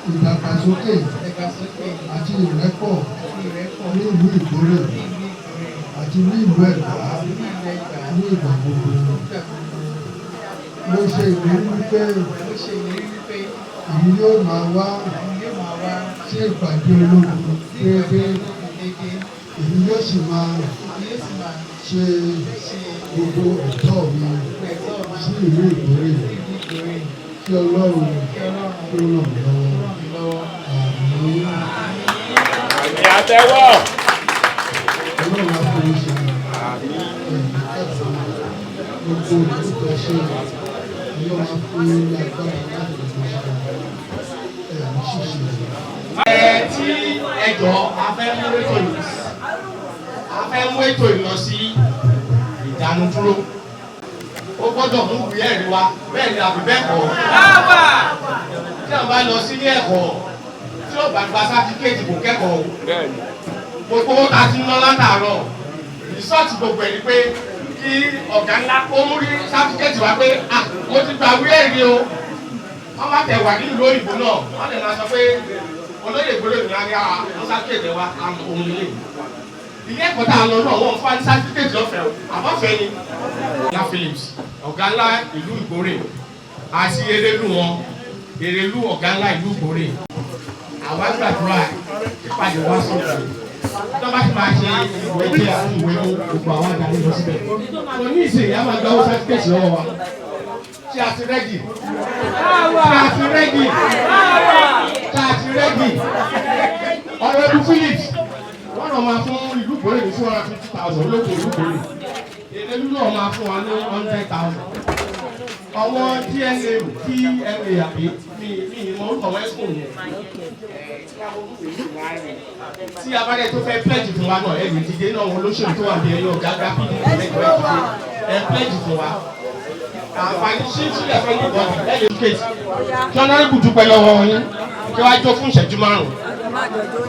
ìdàgbàsókè ìdàgbàsókè àti ìrẹ́pọ̀ àti ìrẹ́pọ̀ ní ìlú Ìkórè ní ìlú Ìkórè àti ní ìlú Ẹ̀gbá àti ní ìlú Ẹ̀gbá ní ìgbà gbogbo. nígbà gbogbo. Mo ṣe ìlérí wípé Mo ṣe ìlérí wípé èmi yóò máa wá èmi yóò máa wá sí ìpàdé ológun sí ìpàdé déédéé, ológun déédéé, èmi yóò sì máa èmi yóò sì máa ṣe ṣe gbogbo ẹ̀tọ́ mi gbogbo ẹ̀tọ́ mi sí ìlú Ìkórè sí ìlú Ìkórè kí Ọlọ́run kí Ọlọ́run kó ràn mí lọ́wọ́. Àmín. Àmì àtẹ́wọ́. Ọlọ́run á fún yín ṣe. Ẹ̀mí kẹsàn-án gbogbo olùkọ́ ṣe, Ọlọ́run á fún yín ní agbára láti lè fi ṣe ẹ̀mí ṣíṣe. Ẹ tí ẹjọ́ a fẹ́ mú ètò yìí, a fẹ́ mú ètò yìí lọ sí ìdánudúró, ó gbọ́dọ̀ mú ìwé ẹ̀rí wa, bẹ́ẹ̀ ni àbí bẹ́ẹ̀ kọ́? Tí a bá lọ sílé ẹ̀kọ́ tí ó bá gba sátífíkẹ́ẹ̀tì, kò kẹ́kọ̀ọ́ o. Gbogbo owó tá a ti ń ná látàárọ̀, rìsọ́ọ̀tì gbogbo ẹ̀ ni pé kí ọ̀gá ńlá kó mú rí sátífíkẹ́ẹ̀tì wa pé, "Ah, mo ti gba ìwé ẹ̀rí o." Wọ́n bá tẹ̀ wà nílùú òyìnbó náà, wọ́n lè máa sọ pé olóyè ìgbóró ìrìn àrí ara wọn, sátífíkẹ́ẹ̀tì wa àmọ́ òun lè ilé ẹ̀kọ́ tá a lọ náà, wọ́n fún wa ní sátífíkẹ́ẹ̀tì lọ́fẹ̀ẹ́ o, àbọ̀fẹ́ ni. Ọ̀gá Phillips, ọ̀gá ńlá ìlú Ìgbórè, àti Erelu wọn, Erelu, ọ̀gá ńlá ìlú Ìgbórè, àwa gbàdúrà ìpàdé wa sọ̀rọ̀ tó bá ti máa ṣe ìwé jẹ́ àti ìwé mú gbogbo àwọn adarí lọ síbẹ̀. Kò ní ìsìn ìyá máa gba owó sátífíkẹ́ẹ̀tì lọ́wọ́ wa. Ṣé a ti ready? Ṣé a ti ready? Ṣé a ti ready? Honourable Phillips, wọ́n náà máa fún ìlú Ìgbórè ní 250,000, olóko ìlú Ìgbórè. Erelu náà máa fún wa ní 100,000. Ọwọ́ DNA TMA àbí mi ìmọ̀ orúkọ wẹ́sùn yẹn. Tí abájẹ́ tó fẹ́ pledge fún wa náà, ẹ lè dìde náà. Wọn olóṣèlú tó wà bí ẹyọ ọ̀gá PDP lẹ́gbẹ̀ẹ́, ẹ pledge fún wa. Àǹfààní sí sílẹ̀ fẹ́ ní ìbọn ẹ lè kéètì. Kí Honourable dúpẹ́ lọ́wọ́ yín, kí wàá jó fún ìṣẹ́jú 5,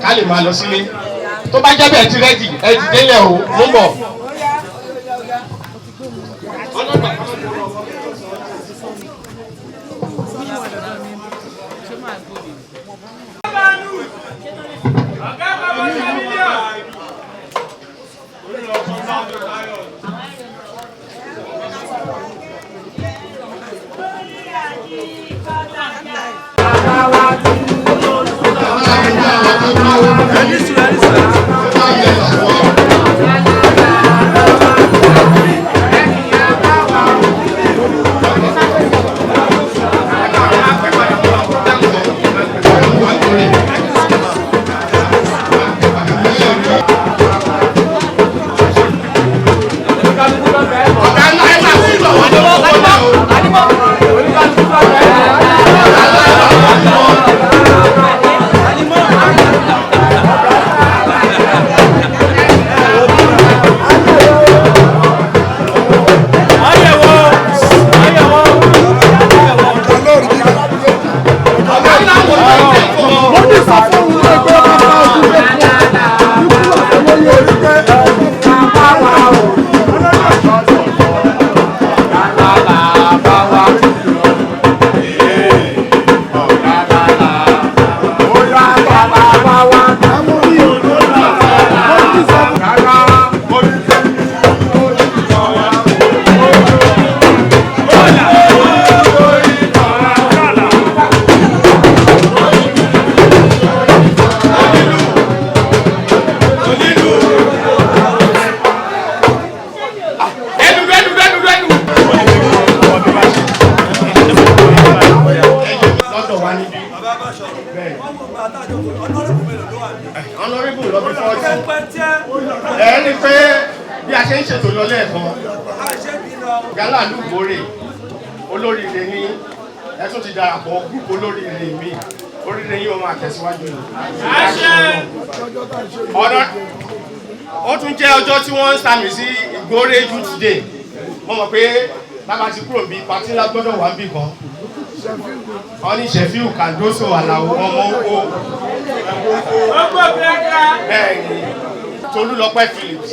ká lè máa lọ sílé. Tó bá jẹ́ bẹ́ẹ̀ ti ready, ẹ dìde lẹ̀ o, mú bọ̀. Ọ̀gá bàbá ṣe mílíọ̀nù. Ọ̀gá ńlá, ẹ máa fún ìlọ́wọ́ lọ́wọ́ o. Ẹnu ẹnu ẹnu ẹnu. Lọ́dọ̀ wa níbí. Bẹ́ẹ̀. Honourable lọ bí 40. Ẹ ní pé bí a ṣe ń ṣètò lọ lẹ́ẹ̀kan, gálà lùgbòrè olóríire ní ẹ tún ti darapọ̀ group olóríire mi, oríire yìí ó máa tẹ̀síwájú ni. Ọ̀nà ó tún jẹ́ ọjọ́ tí wọ́n ń sàmì sí Ìgbórè Youth Day. Mo mọ̀ pé bàbá ti kúrò níbi party ńlá, gbọ́dọ̀ wà níbì kan. Wọ́n ní Shefiu Cardoso Alao ọmọ oko. Bẹ́ẹ̀ ni, Tolúlọpẹ́ Phillips,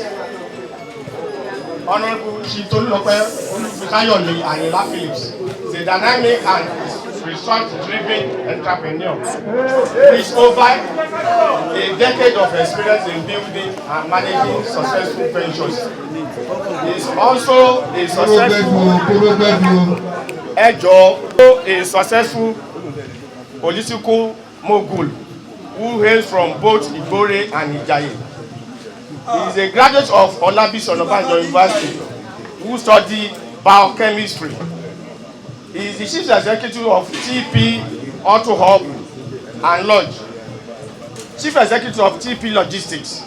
Honourable Chief Tolúlọpẹ́ Olúfikáyọ̀mí Àyìnlá Phillips is a dynamic and result-driven entrepreneur with over a decade of experience in building and managing successful ventures. He is also a successful ẹjọ a successful political mogul who hails from both Igbore and Ijaye. He is a graduate of Olabisi Onabanjo University who studied biochemistry. He is the chief executive of TP Auto Hub and Lodge, Chief Executive of TP Logistics,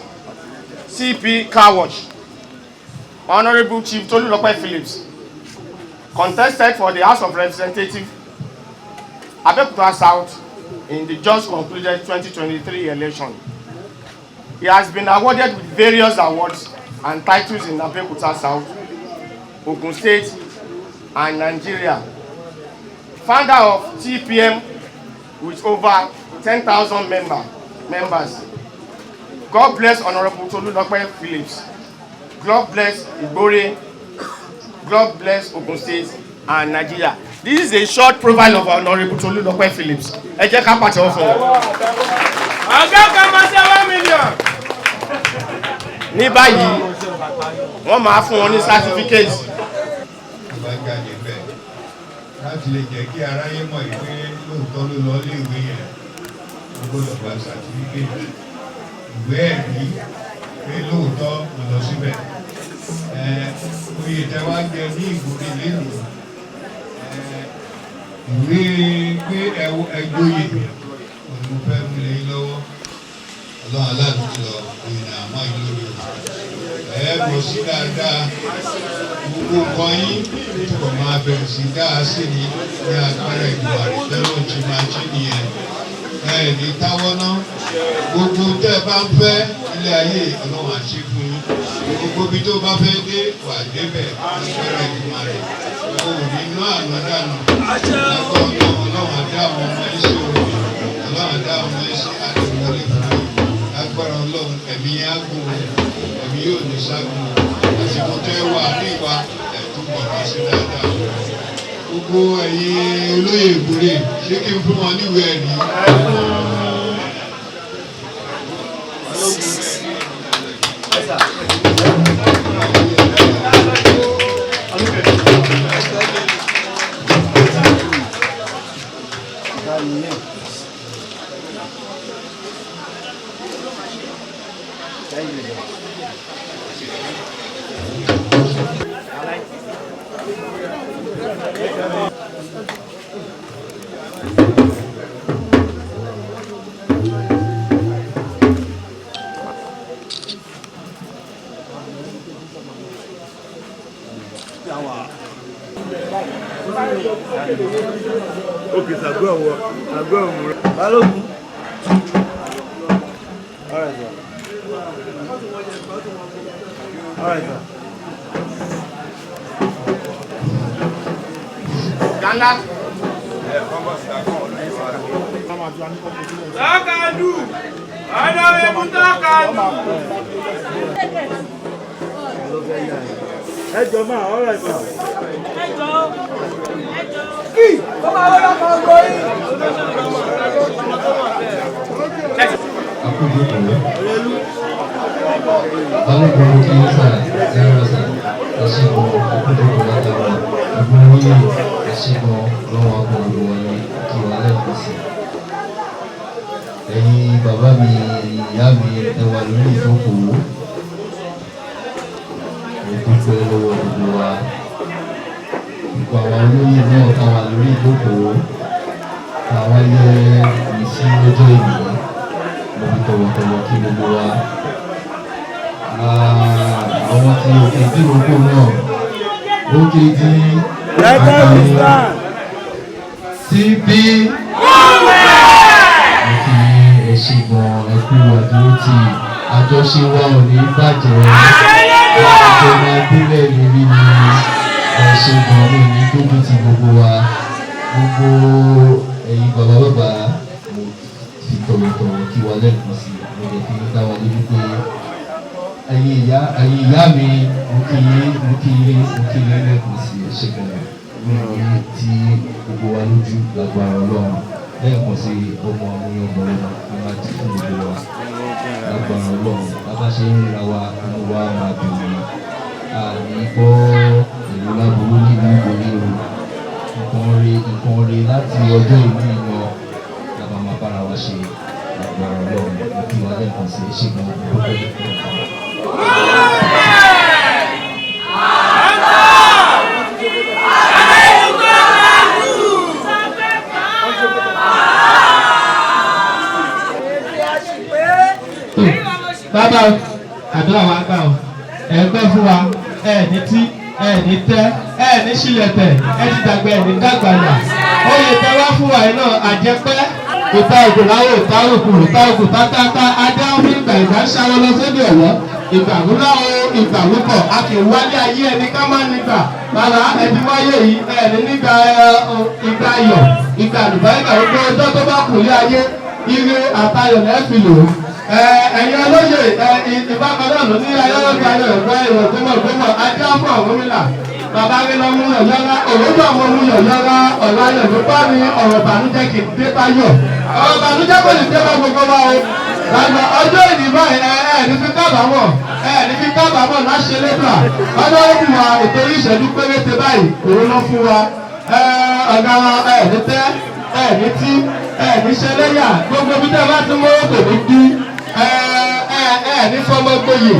CP Car Wash. Honorable Chief Tolulope Phillips contested for the House of Representatives, Abeokuta South, in the just concluded 2023 election. He has been awarded with various awards and titles in Abeokuta South, Ogun State, and Nigeria. Founder of TPM with over 10,000 members. God bless Honorable Tolulope Phillips. God bless Igbore. God bless Ogun State and Nigeria. This is a short profile of Honorable Tolulope Phillips. Ẹ jẹ́ ká pàtẹ́wọ́ fún wọn. Ọ̀gá kan máa ṣe 1 million. Ní báyìí, wọ́n máa fún wọn ní certificate. Tó bá jáde bẹ́ẹ̀, láti lè jẹ́ kí aráyé mọ̀ yìí pé lóòótọ́ ló lọ léèwé yẹn, ó gbọ́dọ̀ gba certificate, ìwé ẹ̀rí pé lóòótọ́ mo lọ síbẹ̀. Ẹ oyè tẹ wá jẹ ní Ìgbòrè lẹ́nu, ìwé pé ẹ joyè òun mo fẹ́ mú lẹ́yìn lọ́wọ́. Ọlọ́run aláàánú lọ oyè náà mọ́ yín lórí o. Ẹ bọ̀ sí dáadáa, gbogbo nǹkan yín túbọ̀ máa bẹ̀rẹ̀ sí dáa sí ni ní agbára ìgbìmọ̀ àrètẹ́rọ̀ tí máa ṣe nìyẹn. Ẹ ní táwọ́ ná, gbogbo tẹ́ ẹ bá ń fẹ́ ilé ayé, Ọlọ́run àṣẹ fún yín. Gbogbo ibi tó bá fẹ́ dé, wà débẹ̀ agbára ìgbìmọ̀ rẹ̀. O ò ní ná àná dànù lágbára Ọlọ́run. Ọlọ́run àdá àwọn ọmọ yín sí o, Ọlọ́run àdá àwọn ọmọ yín sí àdìwọlé fún yín lágbára Ọlọ́run. Ẹ̀mí yẹn á gùn o, ẹ̀mí yóò ní ságun o. Àsìkò tẹ́ wà ní ìwà ẹ̀túnbọ̀ wá sí dáadáa o. Gbogbo ẹ̀yin olóyè Ìgbòrè, ṣé kí n fún wọn níwèé ẹ̀rí? Okay, sir, go and work. Sir, go and work. Balógun. All right, sir. All right, sir. Gánlá. Tọ́kadù. Honorable Tọ́kadù. Ẹ jọ máa, all right, ma. Kí ó máa wọ́n lọ́kọ̀ ọgbọ́n yìí. Balógun, mo kí yín sà, ẹ̀rọ sà, ẹ ṣé gan, ẹkúndókò látara ẹgbẹ́ olóyè, ẹ ṣé gan, lọ́wọ́ agbọ̀n wọlé kí wà lẹ́ẹ̀kan sí. Ẹ̀yin bàbá mi, ẹ̀yin ìyá mi, ẹ wà lórí ìjókòó. Mo dúpẹ́ lọ́wọ́ gbogbo wa. Gbogbo àwọn olóyè náà ká wà lórí ìjókòó. Ká wá yẹ mi sí lọ́jọ́ ìní. Mo fi tọ̀wọ̀tọ̀wọ̀ kí gbogbo wa. Àwọn tí òkè dìrókò náà, òkè dí TP, mo kí ẹ ṣé gan, ẹ kú àdúró tí àjọṣe wa ò ní bàjẹ́, àjọ máa délẹ̀ lérí ni. Ẹ ṣé gan, mi ní dójú ti gbogbo wa. Gbogbo ẹ̀yin bàbá bàbá, mo fi tọ̀wọ̀tọ̀wọ̀ kí wa lẹ́ẹ̀kan sí. Mo lè fi dá wa lójú pé ẹ̀yin ìyá mi, mo kí yín, mo kí yín, mo kí yín lẹ́ẹ̀kan sí. Ẹ ṣé gan, mi ní tí gbogbo wa lójú lágbára Ọlọ́run. Lẹ́ẹ̀kan sí, ọmọ amúyọ̀gbọ̀n ló máa di fún gbogbo wa lágbára Ọlọ́run. Bàbá ṣe ń ríra wa, inú wa máa dùn ní àní gbọ́ èrò láburú nílùú Ìgbòrí o. Nǹkan rí, nǹkan rí láti ọjọ́ ìlú lọ làbá máa bára wa ṣe lágbára Ọlọ́run. Mo kí wa lẹ́ẹ̀kan sí, ẹ ṣé gan, mo dúpẹ́ lọ́wọ́. Bàbá o, àdúrà wa gbà o, ẹ gbẹ́ fún wa, ẹ ní tí, ẹ ní tẹ́, ẹ ní sílẹ̀tẹ̀, ẹ ti dàgbà, ẹ ní dàgbàyà. Oyè tẹ wá fún wa yìí náà àjẹpẹ́. Ìta ògùn láwò, ìta ògùn, ìta ògùn tátátá, adé ọmọ ìgbà ìgbà ń ṣàwọn lọ sódì ọ̀wọ́. Ìgbà wúlá o, ìgbà wúkọ̀, a kì í wálé ayé ẹni ká má nígbà. Bàbá ẹni wáyé yìí, ẹni nígbà ìgbà ayọ̀, ìgbà àlùbáríkà, gbogbo ọjọ́ tó bá kù lé ayé, ire àtayọ̀ lẹ́ẹ̀fì lò ó. Ẹ̀yin olóyè ìbákan náà ló ní ayọ́lọ́gbà ayọ̀ ìgbà ìwọ̀ gbọ́mọ̀ gbọ́mọ̀ ajá fún Ọ̀rúnmìlà. Bàbá mi lọ mú yọ̀yọ́rá, òwúrọ̀ ọmọ mú yọ̀yọ́rá, ọ̀rọ̀ ayọ̀ ló bá mi, ọ̀rọ̀ ìbànújẹ́ kì í dé bá yọ̀. Ọ̀rọ̀ ìbànújẹ́ kò ní dé bá gbogbo wa o. Bàbá ọjọ́ ìdí báyìí ẹ ẹ ní fi kábàámọ̀, ẹ ní fi kábàámọ̀ láṣẹ lẹ́gbà. Ọjọ́ ó fún wa ìtorí ìṣẹ́jú péréte báyìí, òun ló fún wa. Ọ̀gá wa ẹ ní tẹ́, ẹ ní tí, ẹ ní ṣẹlẹ́yà, gbogbo bí tẹ́ bá ti mú kò ní dí. Ẹ ẹ ẹ ní fọmọ gboyè,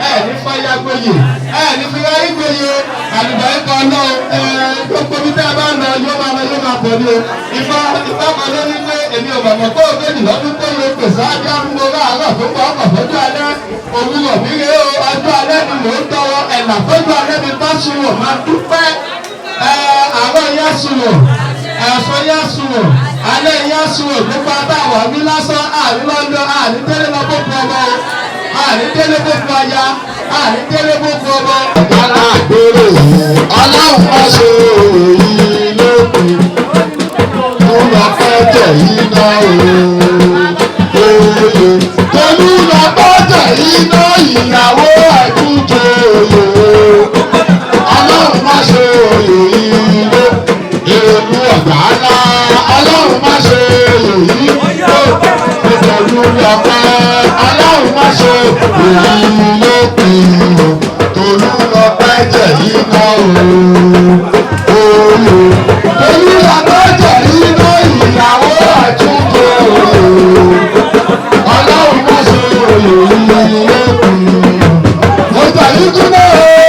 ẹ ní fọyà gboyè, ẹ ní fìyà gboyè, àlùbáríkà náà ẹ gbogbo bí tẹ́ bá ń lọ yóò máa lọ yóò máa bọ̀ ní o. Ifá Ifá kan ló ní pé èmi ò mọ̀mọ́ tó o méjì lọ́dún tó lè pèsè ajá fún mo láàárọ̀ tó pa ọkọ̀ fọ́jú alẹ́ òwúrọ̀ mi rèé o, ọjọ́ alẹ́ ni mò ń tọrọ ẹ̀là fọ́jú alẹ́ mi bá sunwọ̀n máa dúpẹ́. Àárọ̀ yá sunwọ̀n, ẹ̀sán yá sunwọ̀n, alẹ́ yá sunwọ̀n, gbogbo abáwọ̀ mi lásán àní lọ́dọ̀ àní délé lọ bó kú ọmọ o, àní délé bó kú aya, àní délé bó kú ọmọ. Ọ̀gá àgbèrè ọlọ́run má ṣe èyí lópin fún ọpẹ́ iná òye. Tolú lọ́pẹ́ iná ìyàwó ẹ̀kúnjẹ òye. Ọlọ́run má ṣe èyí lópin èrò ọ̀gá ńlá. Ọlọ́run má ṣe èyí lópin tolú lọ́pẹ́. Ọlọ́run má ṣe èyí lópin tolú lọ́pẹ́ jẹ̀ iná òye. Tolú lọ́pẹ́ jẹ̀ iná ìyàwó àtúntò ọlọ́run má ṣe òye lópin. Mo jà yín kúnlẹ̀ o.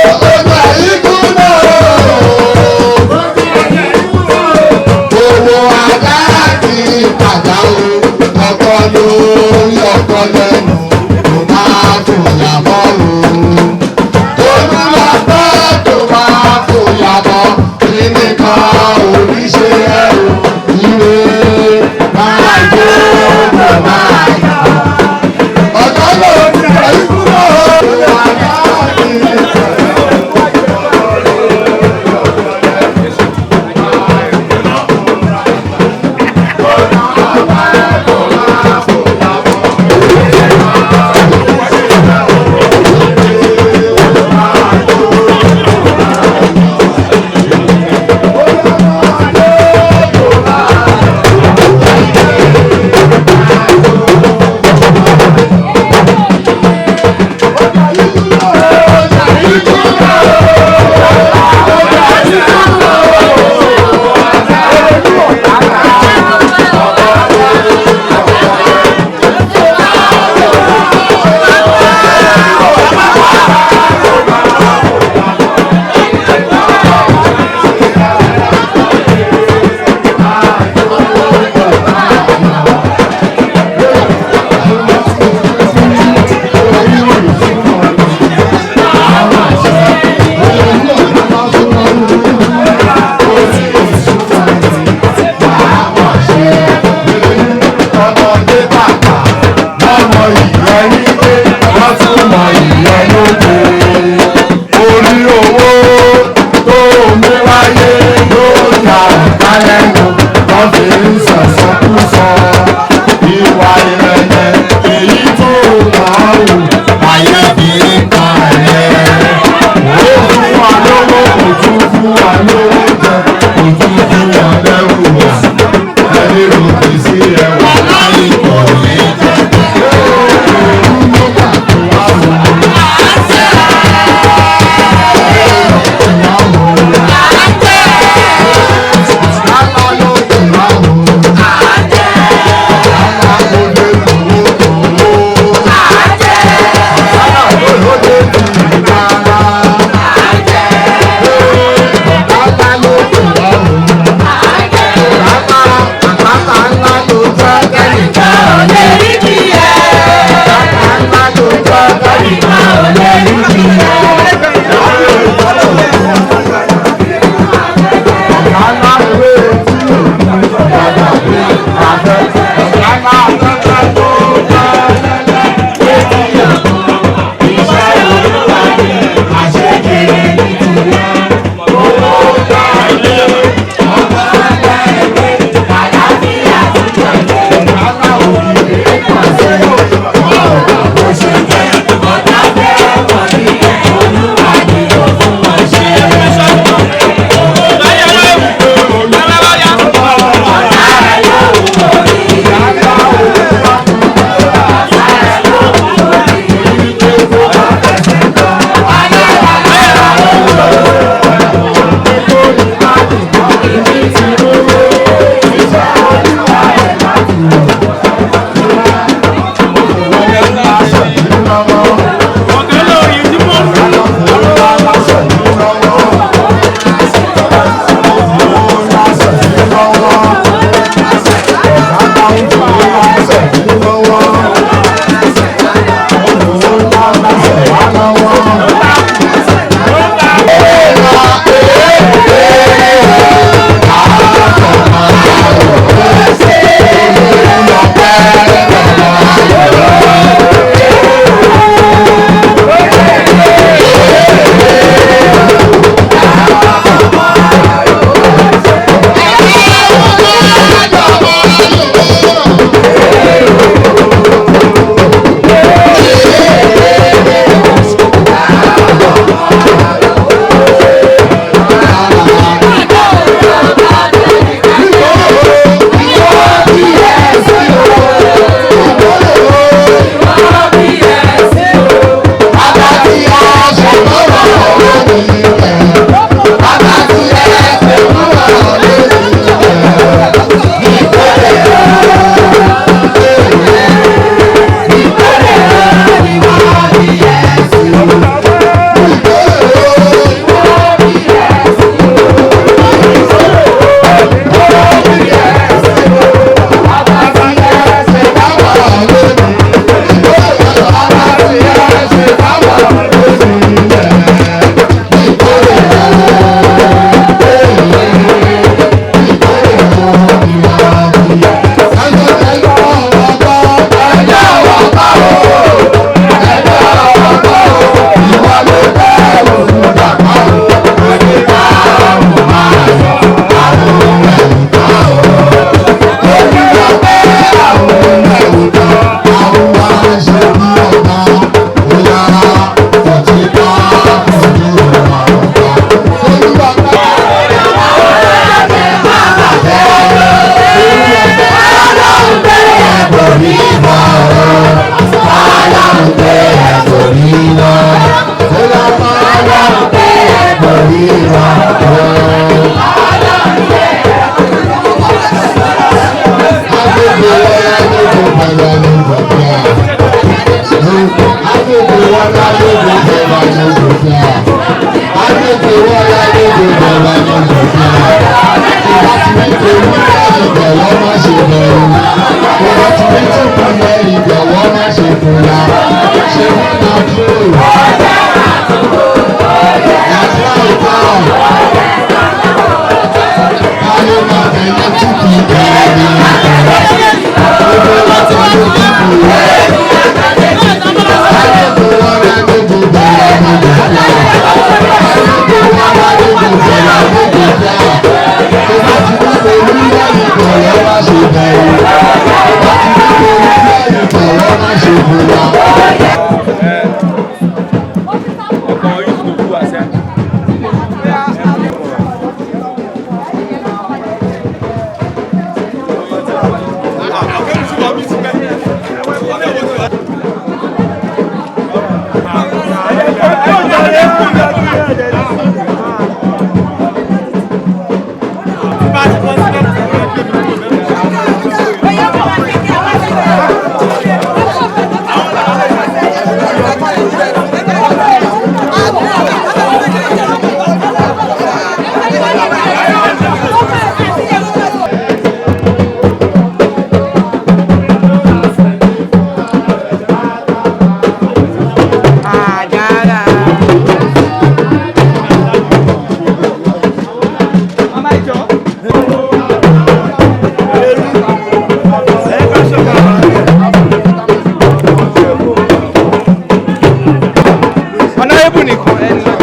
Honorable nìkan ẹni lọ.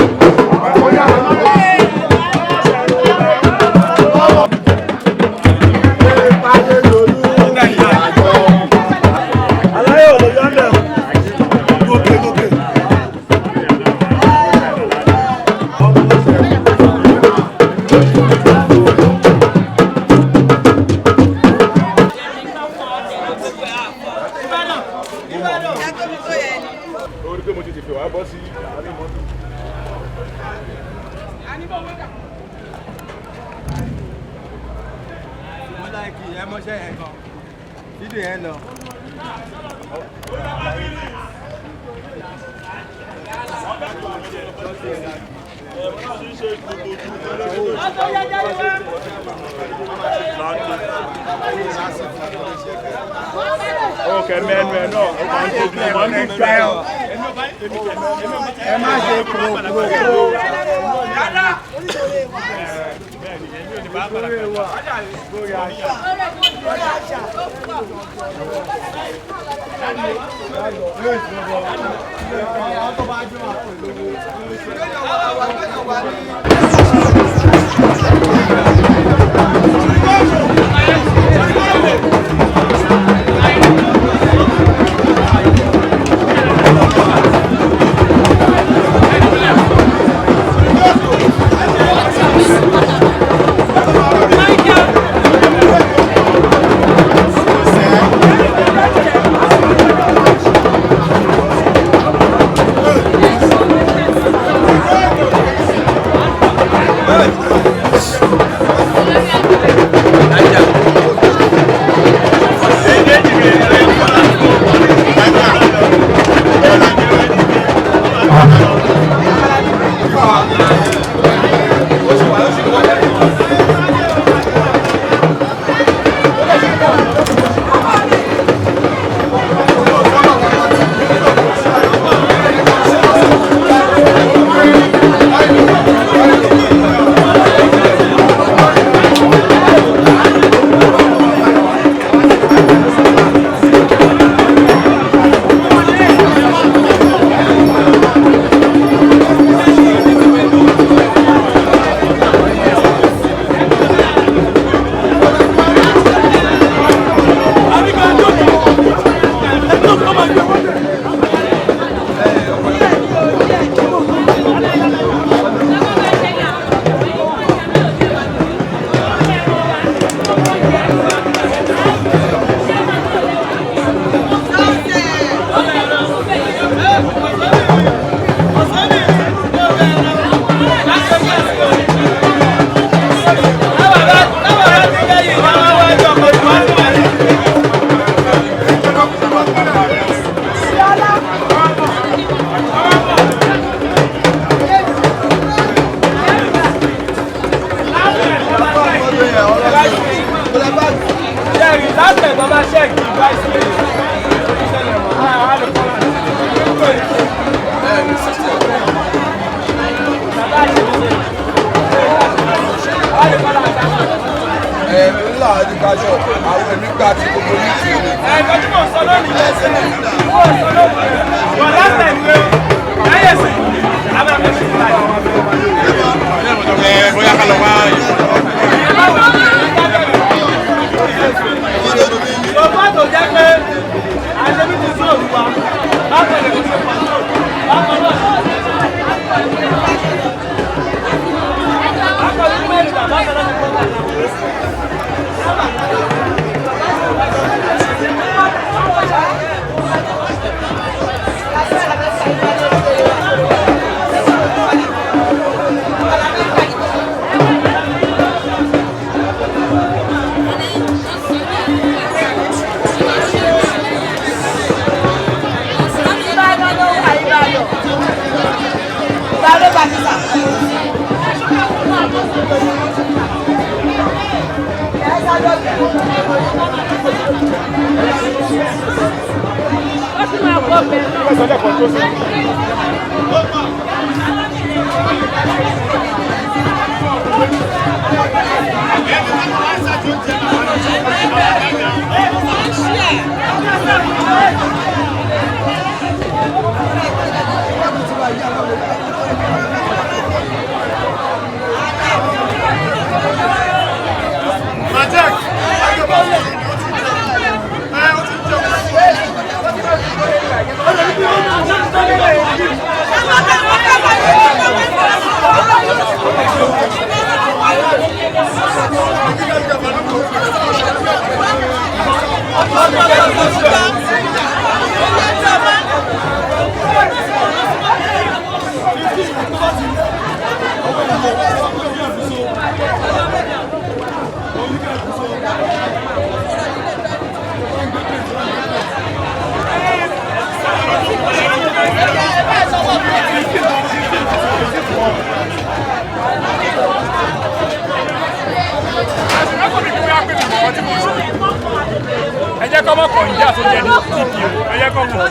Orí pé mo ti tètè wá bọ́ sí àárín mọ́tò. Mo láìkì ẹ mọ́ṣẹ́ yẹn gan. Fídíò yẹn lọ. Ọkẹ mẹ́nu ẹ̀ náà, ó máa ń tóbi, ó máa ń dùn jù ẹ́. Ẹ má ṣe kúròkúrò. Thank you. Ẹ jẹ́ kọ́ mọ̀ kọ̀ ìjà tó jẹ́ ní TP o, ẹ jẹ́ kọ́ mọ̀.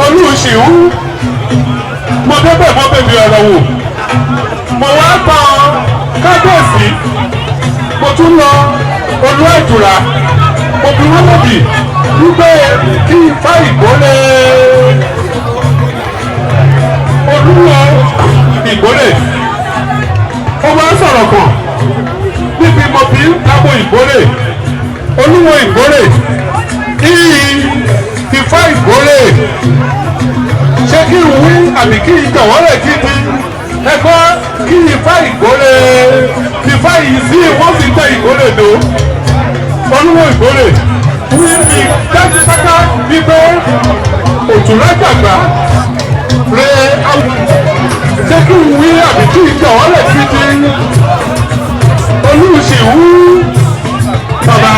Olùsìwú mo débẹ̀ mo bèbè ọ̀rọ̀ wò mo wá tán kábíyèsí mo tún lọ olú ẹ̀dùrà mo bí wọ́n lòdì wípé kí ifá ìgbólé olúwo ìgbólé ó máa ń sọ̀rọ̀ kàn níbi mo fi ń dábò ìgbólé olúwo ìgbólé ìyí ifá ìgbólé ṣé kí n wí àbí kí n jọ̀wọ́ rẹ̀ kí ni ẹgbọ́ kí ifá ìgbólé ifá yìí sí wọ́n fi tẹ ìgbólé dò olúwo ìgbólé wí mi dájú sáká wípé òtúrá gbàgbà rẹ àwọn ṣé kí n wí àbí kí n jọ̀wọ́ rẹ̀ kí ni olùsìwú bàbá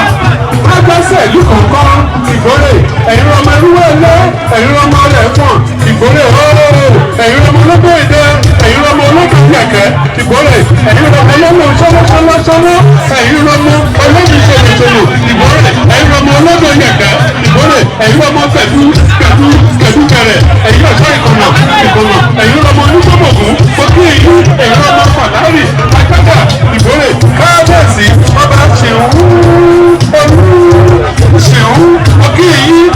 agbẹ́sẹ̀ ìlú kọ̀ọ̀kan ìgbórè ẹ̀yin ọmọ irúwé ilé ẹ̀yin ọmọ ọlẹ̀ fọ̀n ìgbórè ooo ẹ̀yin ọmọ ológbò ìdẹ ẹ̀yin ọmọ ológbò ìyẹ̀kẹ́ ìgbórè ẹ̀yin ọmọ ológbò sọ́wọ́sọ́wọ́sọ́wọ́ ẹ̀yin